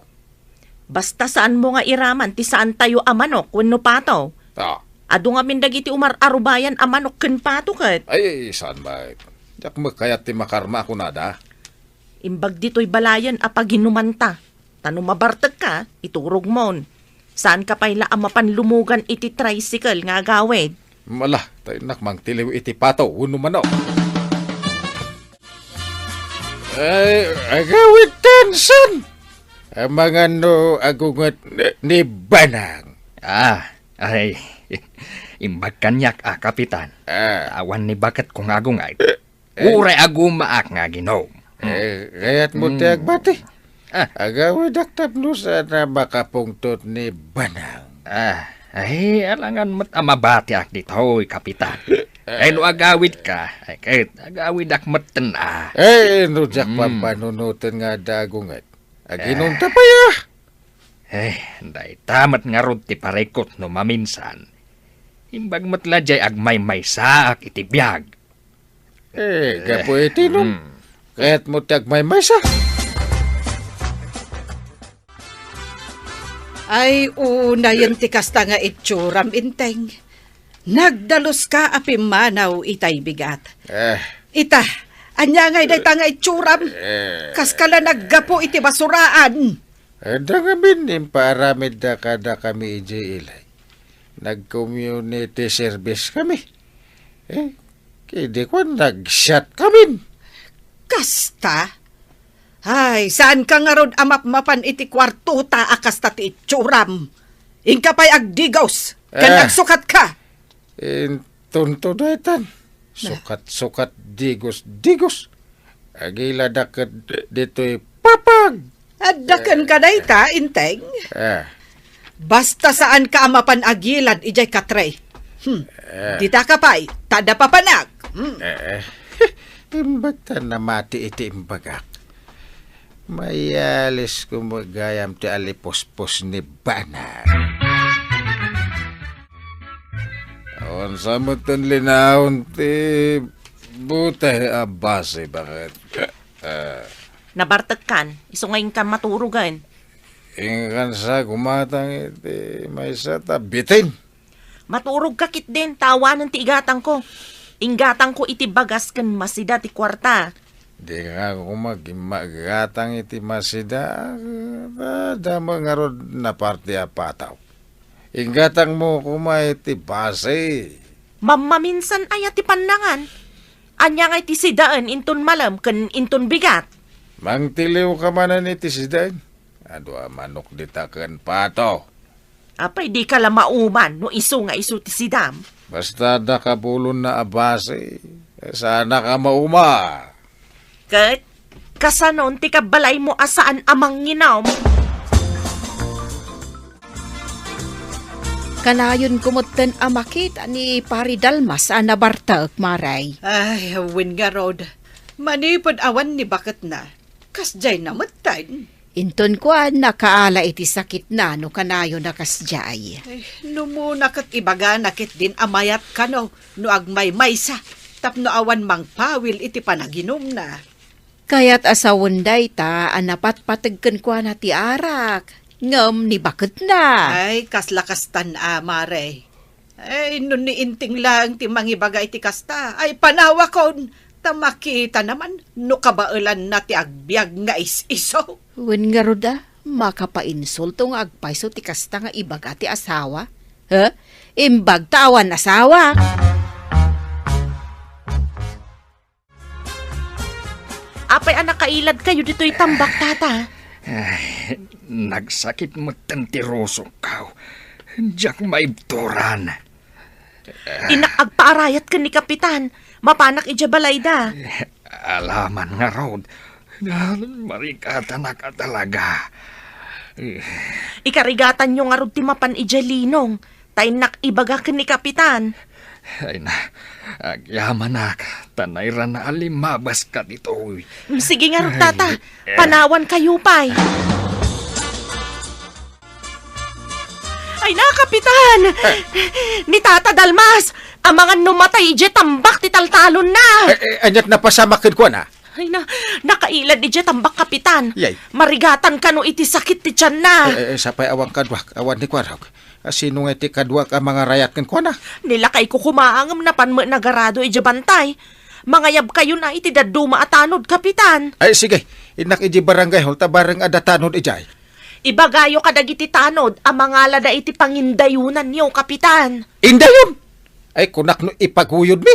Basta saanmo nga iraman ti saantayo a manok wenno pato. Ah. Adu ngamin dagiti umar-arubayan a manok ken pato ket. Ay, saan met? Diak met kayat ti makarma a kunada. Imbag ditoy balayen a paginumanta. Ta no mabartekka, iturogmon. Saanka pay la a mapan lumugan iti tricycle nga agawid. Ala, ta innak mangtiliw iti pato wenno manok. Ay, agawid tension! Amangan no agunget ni, ni Banang. Ah, ay, imbag kaniak a, Kapitan. Ah. Awan ni baket ko nga agunget. Eh. Uray agumaak nga aginom. Eh, kayat mo ti agbati? Ah. Agawidak tapno saan a makapungtot ni Banang. Ah, ay, alangan met a mabatiak ditoy, Kapitan. Ay, no agawidka, ay, ket agawidak metten a. Eh, no diak pampanunoten nga adda agunget. Aginumta pay, ah. Eh, dayta met ngarud ti parikut no maminsan. Imbag met la diay agmaymaysaak iti biag. Eh, gapu iti no. Hmm. Kayat mo ti agmaymaysa? Ay, unayen ti kasta nga itsuram, Inteng. Nagdaluska a pimmanaw itay bigat. Eh. Ita, ania ngay dayta nga itsuram? Eh. Kaska la naggapu iti basuraan. Adda ngamin impaaramidda kadakami idiay ili. Nag-community service kami. Eh, kidi kuan, nag-shot kamin. Kasta? Ay, saanka ngarud a mapmapan iti kuartota a kasta ti itsuram? Inka pay agdigos, ken agsukatka. Intonto daytan. Sukat-sukat, digos-digos. Agiladak ket ditoy papag. Adda kenka dayta, Inteng? Eh. Basta saanka a mapan agilad idiay katre. Hmm. Eh. Dita ka pay, ta adda papanak. Hmm. Eh. Imbag ta namati iti imbagak. Mayalis ko met gayam ti alipuspos ni Banang. Awan sa met ten linaon ti buteh a basi, baket? Eh. Nabartekkan, isu nga inkan maturogen. Inkan sa gumatang iti maysa ta bitin. Maturogka ketdin, ta awanen ti igatangko. Ingatangko iti bagas ken masida ti kuarta. Dika koma gimmagatang iti masida, ta damo ngarud naparte a pataw. Inggatangmo koma iti basi. Mammaminsan aya ti pannangan? Ania nga iti sidaen inton malem ken inton bigat? Mangtiliwka manen iti sidaen. Adu a manok dita ken pato. Apay, dika la mauman no isu nga isu ti sidam? Basta adda kabulonna a basi, saannak a mauma. Ket kasanon ti kabbalaymo a saan a manginom? Kanayonko metten a makita ni Pari Dalmas a nabartek, Mare. Ay, wen ngarud. Manipud awan ni baketna, kasdiayna metten. Inton kuan, nakaala iti sakitna no kanayon a kasdiay. Ay, no umuna ket ibagana ketdin a mayat kano no agmaymaysa tapno awan mangpawil iti panaginumna. Kayat a sawen dayta a napatpateg kenkuana ti arak, ngem ni baketna. Ay, kasla kastan a, Mare. Ay, no ni Inting laeng ti mangibaga iti kasta, ay panawakon, ta makitana man no kabaelanna ti agbiag nga is-iso. Wen ngarud a, makapainsulto nga agpayso ti kasta nga ibaga ti asawa? He? Imbag ta awan asawa? Apay a nakailadkayo ditoy tambak, Tata? Ay, nagsakit metten ti rusokko. Diak maibturan. Innak agpaarayat ken ni Kapitan. Mapanak idiay balayda. Alaman ngarud. Marigatanak a talaga. Ikarigatanyo ngarud ti mapan idiay linong. Ta innak ibaga ken ni Kapitan. Ay na, agyamanak, ta nairana a limabaska ditoy. Mm, sige ngarud, Tata. Ay, eh. Panawankayo pay. Ay na, Kapitan! Eh. Ni Tata Dalmas, amangan no matay idiay tambak ti taltalonna. Eh, eh, ania't napasamak kenkuana? Ay na, nakailad idiay tambak, Kapitan. Yay. Marigatan kano iti sakit ti tianna. Eh, eh, sapay awan kaduak, awan ni kuarok. A, sino nga iti kaduak a mangarayat kenkuana? Ni lakayko koma ngem napan met nagarado idiay bantay. Mangayabkayon a iti dadduma a tanod, Kapitan. Ay, sige. Innak idiay barangay hall ta bareng adda tanod idiay. Ibagayo kadagiti tanod a mangalada iti pangindayonanyo, Kapitan. Indayon? Ay, kunak no ipaguyodmi.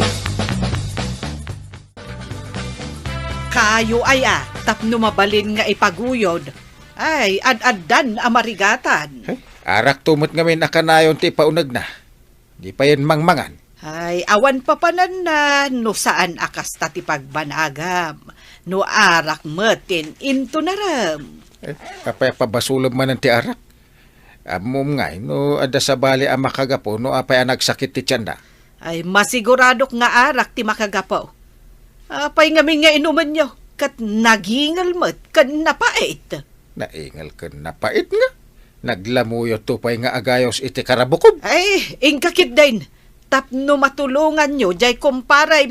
Kayo aya, tapno mabalin nga ipaguyod. Ay, ad-addan a marigatan. Eh, arak to met ngamin a kanayon ti ipaunegna. Di payen mangmangan. Ay, awan papananna no saan a kasta ti pagbanagam. No arak met ti intunarem. Eh, apay a pabasolem manen ti arak? Ammom ngay no adda sabali a makagapu no apay a nagsakit ti tianna? Ay, masiguradok nga arak ti makagapu. Apay ngamin nga inumenyo? Ket nagingel met ken napait. Naingel ken napait nga. Naglamuyotto pay nga agayos iti karabukob. Ay, inka ketdin. Tapno matulonganyo, jay kumparay.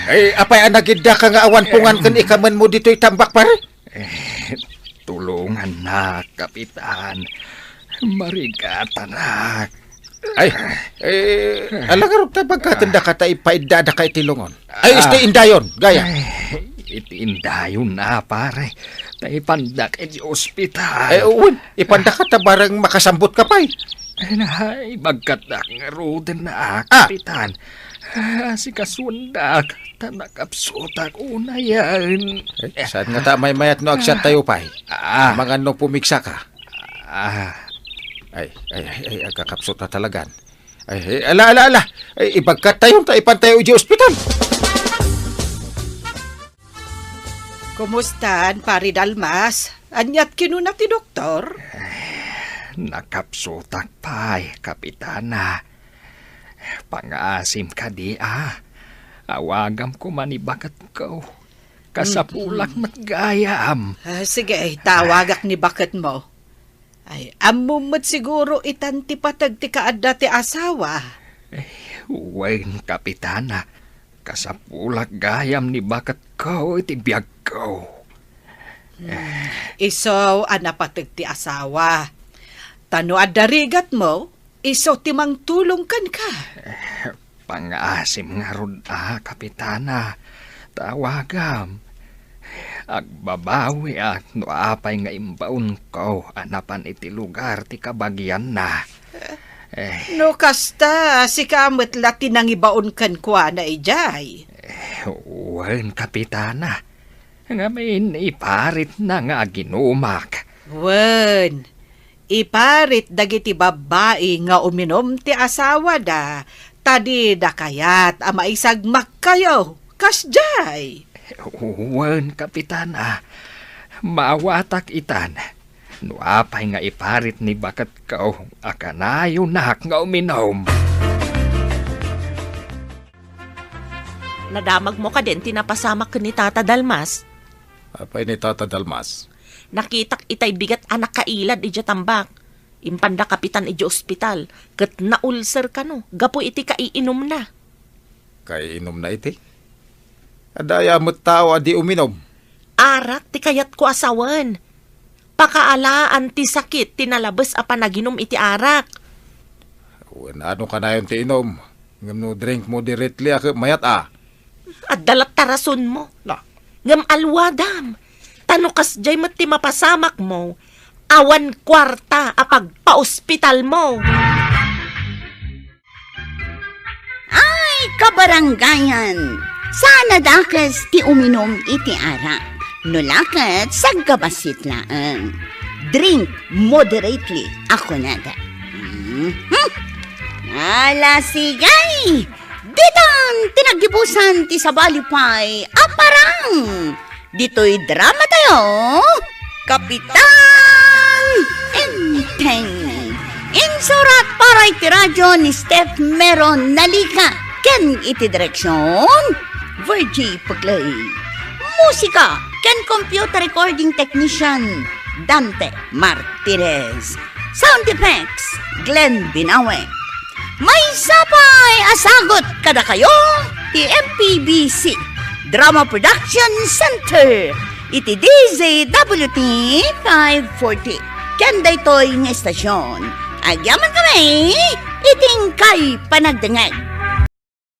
Ay, apay a nagiddaka nga awan pungan ken ikamenmo ditoy tambak, pare? Eh, tulongannak, Kapitan. Marigatanak. Ay, eh, ala ngarud ta pagkatendaka ta ipaiddadaka iti lungon. Ay, ah, isti indayon, gayam. Ay, iti indayon a, pare. Ta ipandak iti ospital. Ay, wen, ipandaka ta bareng makasambutka pay. Ay, na, ibagkatdak ngaruden a, ah, Kapitan. Ah, sikasuendak, ta nakapsutak unayen. Ay, saan nga ta maymayat no agsiattayo pay? Ah. Amangan no pumigsaka. Ah. Ay, ay, ay, ay, agkakapsut a talagan. Ay, ay, ala, ala, ala. Ay, ibagkattayon ta ipantayo iti ospital. Kumustan, Pari Dalmas? Aniat kinuna ti doktor? Nakapsutak pay, Kapitana. Pangaasim kadi a. Awagam koma ni baketko. Kasapulak met gayam. Ah, sige, tawagak ni baketmo. Ay, ammom met siguro itan ti pateg ti kaadda ti asawa. Eh, wen, Kapitana. Kasapulak gayam ni baketko iti biagko. Hmm, isu a napateg ti asawa. Ta no adda rigatmo, isu ti mangtulong kenka. Eh, pangaasim ngarud a, Kapitana. Tawagam. Agbabawiak no apay nga imbaonko a napan iti lugar ti kabagianna. Eh. No kasta, sika met la ti nangibaon kenkuana idiay. Eh, wen, Kapitana. Ngamin, iparitna nga aginumak. Wen, iparit dagiti babbai nga uminum ti asawada, ta dida kayat a maisagmakkayo. Kasdiay. Wen, Kapitana. Maawatak itan. No apay nga iparit ni baketko a kanayonak nga uminum. Nadamagmo kadin ti napasamak ken ni Tata Dalmas? Apay ni Tata Dalmas? Nakitak itay bigat a nakailad idiay tambak. Impanda Kapitan idiay ospital, ket naulser kano gapu iti kaiinumna. Kaiinumna iti? Adda aya met tao a di uminum? Arak ti kayatko a sawen. Pakaalaan ti sakit ti nalabes a panaginum iti arak. Wen, ano kanayon ti inum? Ngem no drink moderately a ket mayat a. Adda latta rasonmo. Na. Ngem alwadam. Ta no kasdiay met ti mapasamakmo, awan kuarta a pagpaospitalmo. Ay, kabarangayan! Saan a dakes ti uminum iti arak. No la ket, saggabassit laeng. Drink moderately, a kunada. Mhm. Ala, sige! Ditan ti naggibusan ti sabali pay a parang! Ditoy drama tayo, Kapitan Enteng. Insurat para iti radio ni Steph Meron Nalica ken iti direksion, Virgie Pugley. Musika ken computer recording technician, Dante Martinez. Sound effects, Glenn Binawe. Maysa pay a sagut kadakayo ti M P B C Drama Production Center iti D Z W T five forty. Ken daytoy nga istasyon, agyaman kami iti inkay panagdengngeg.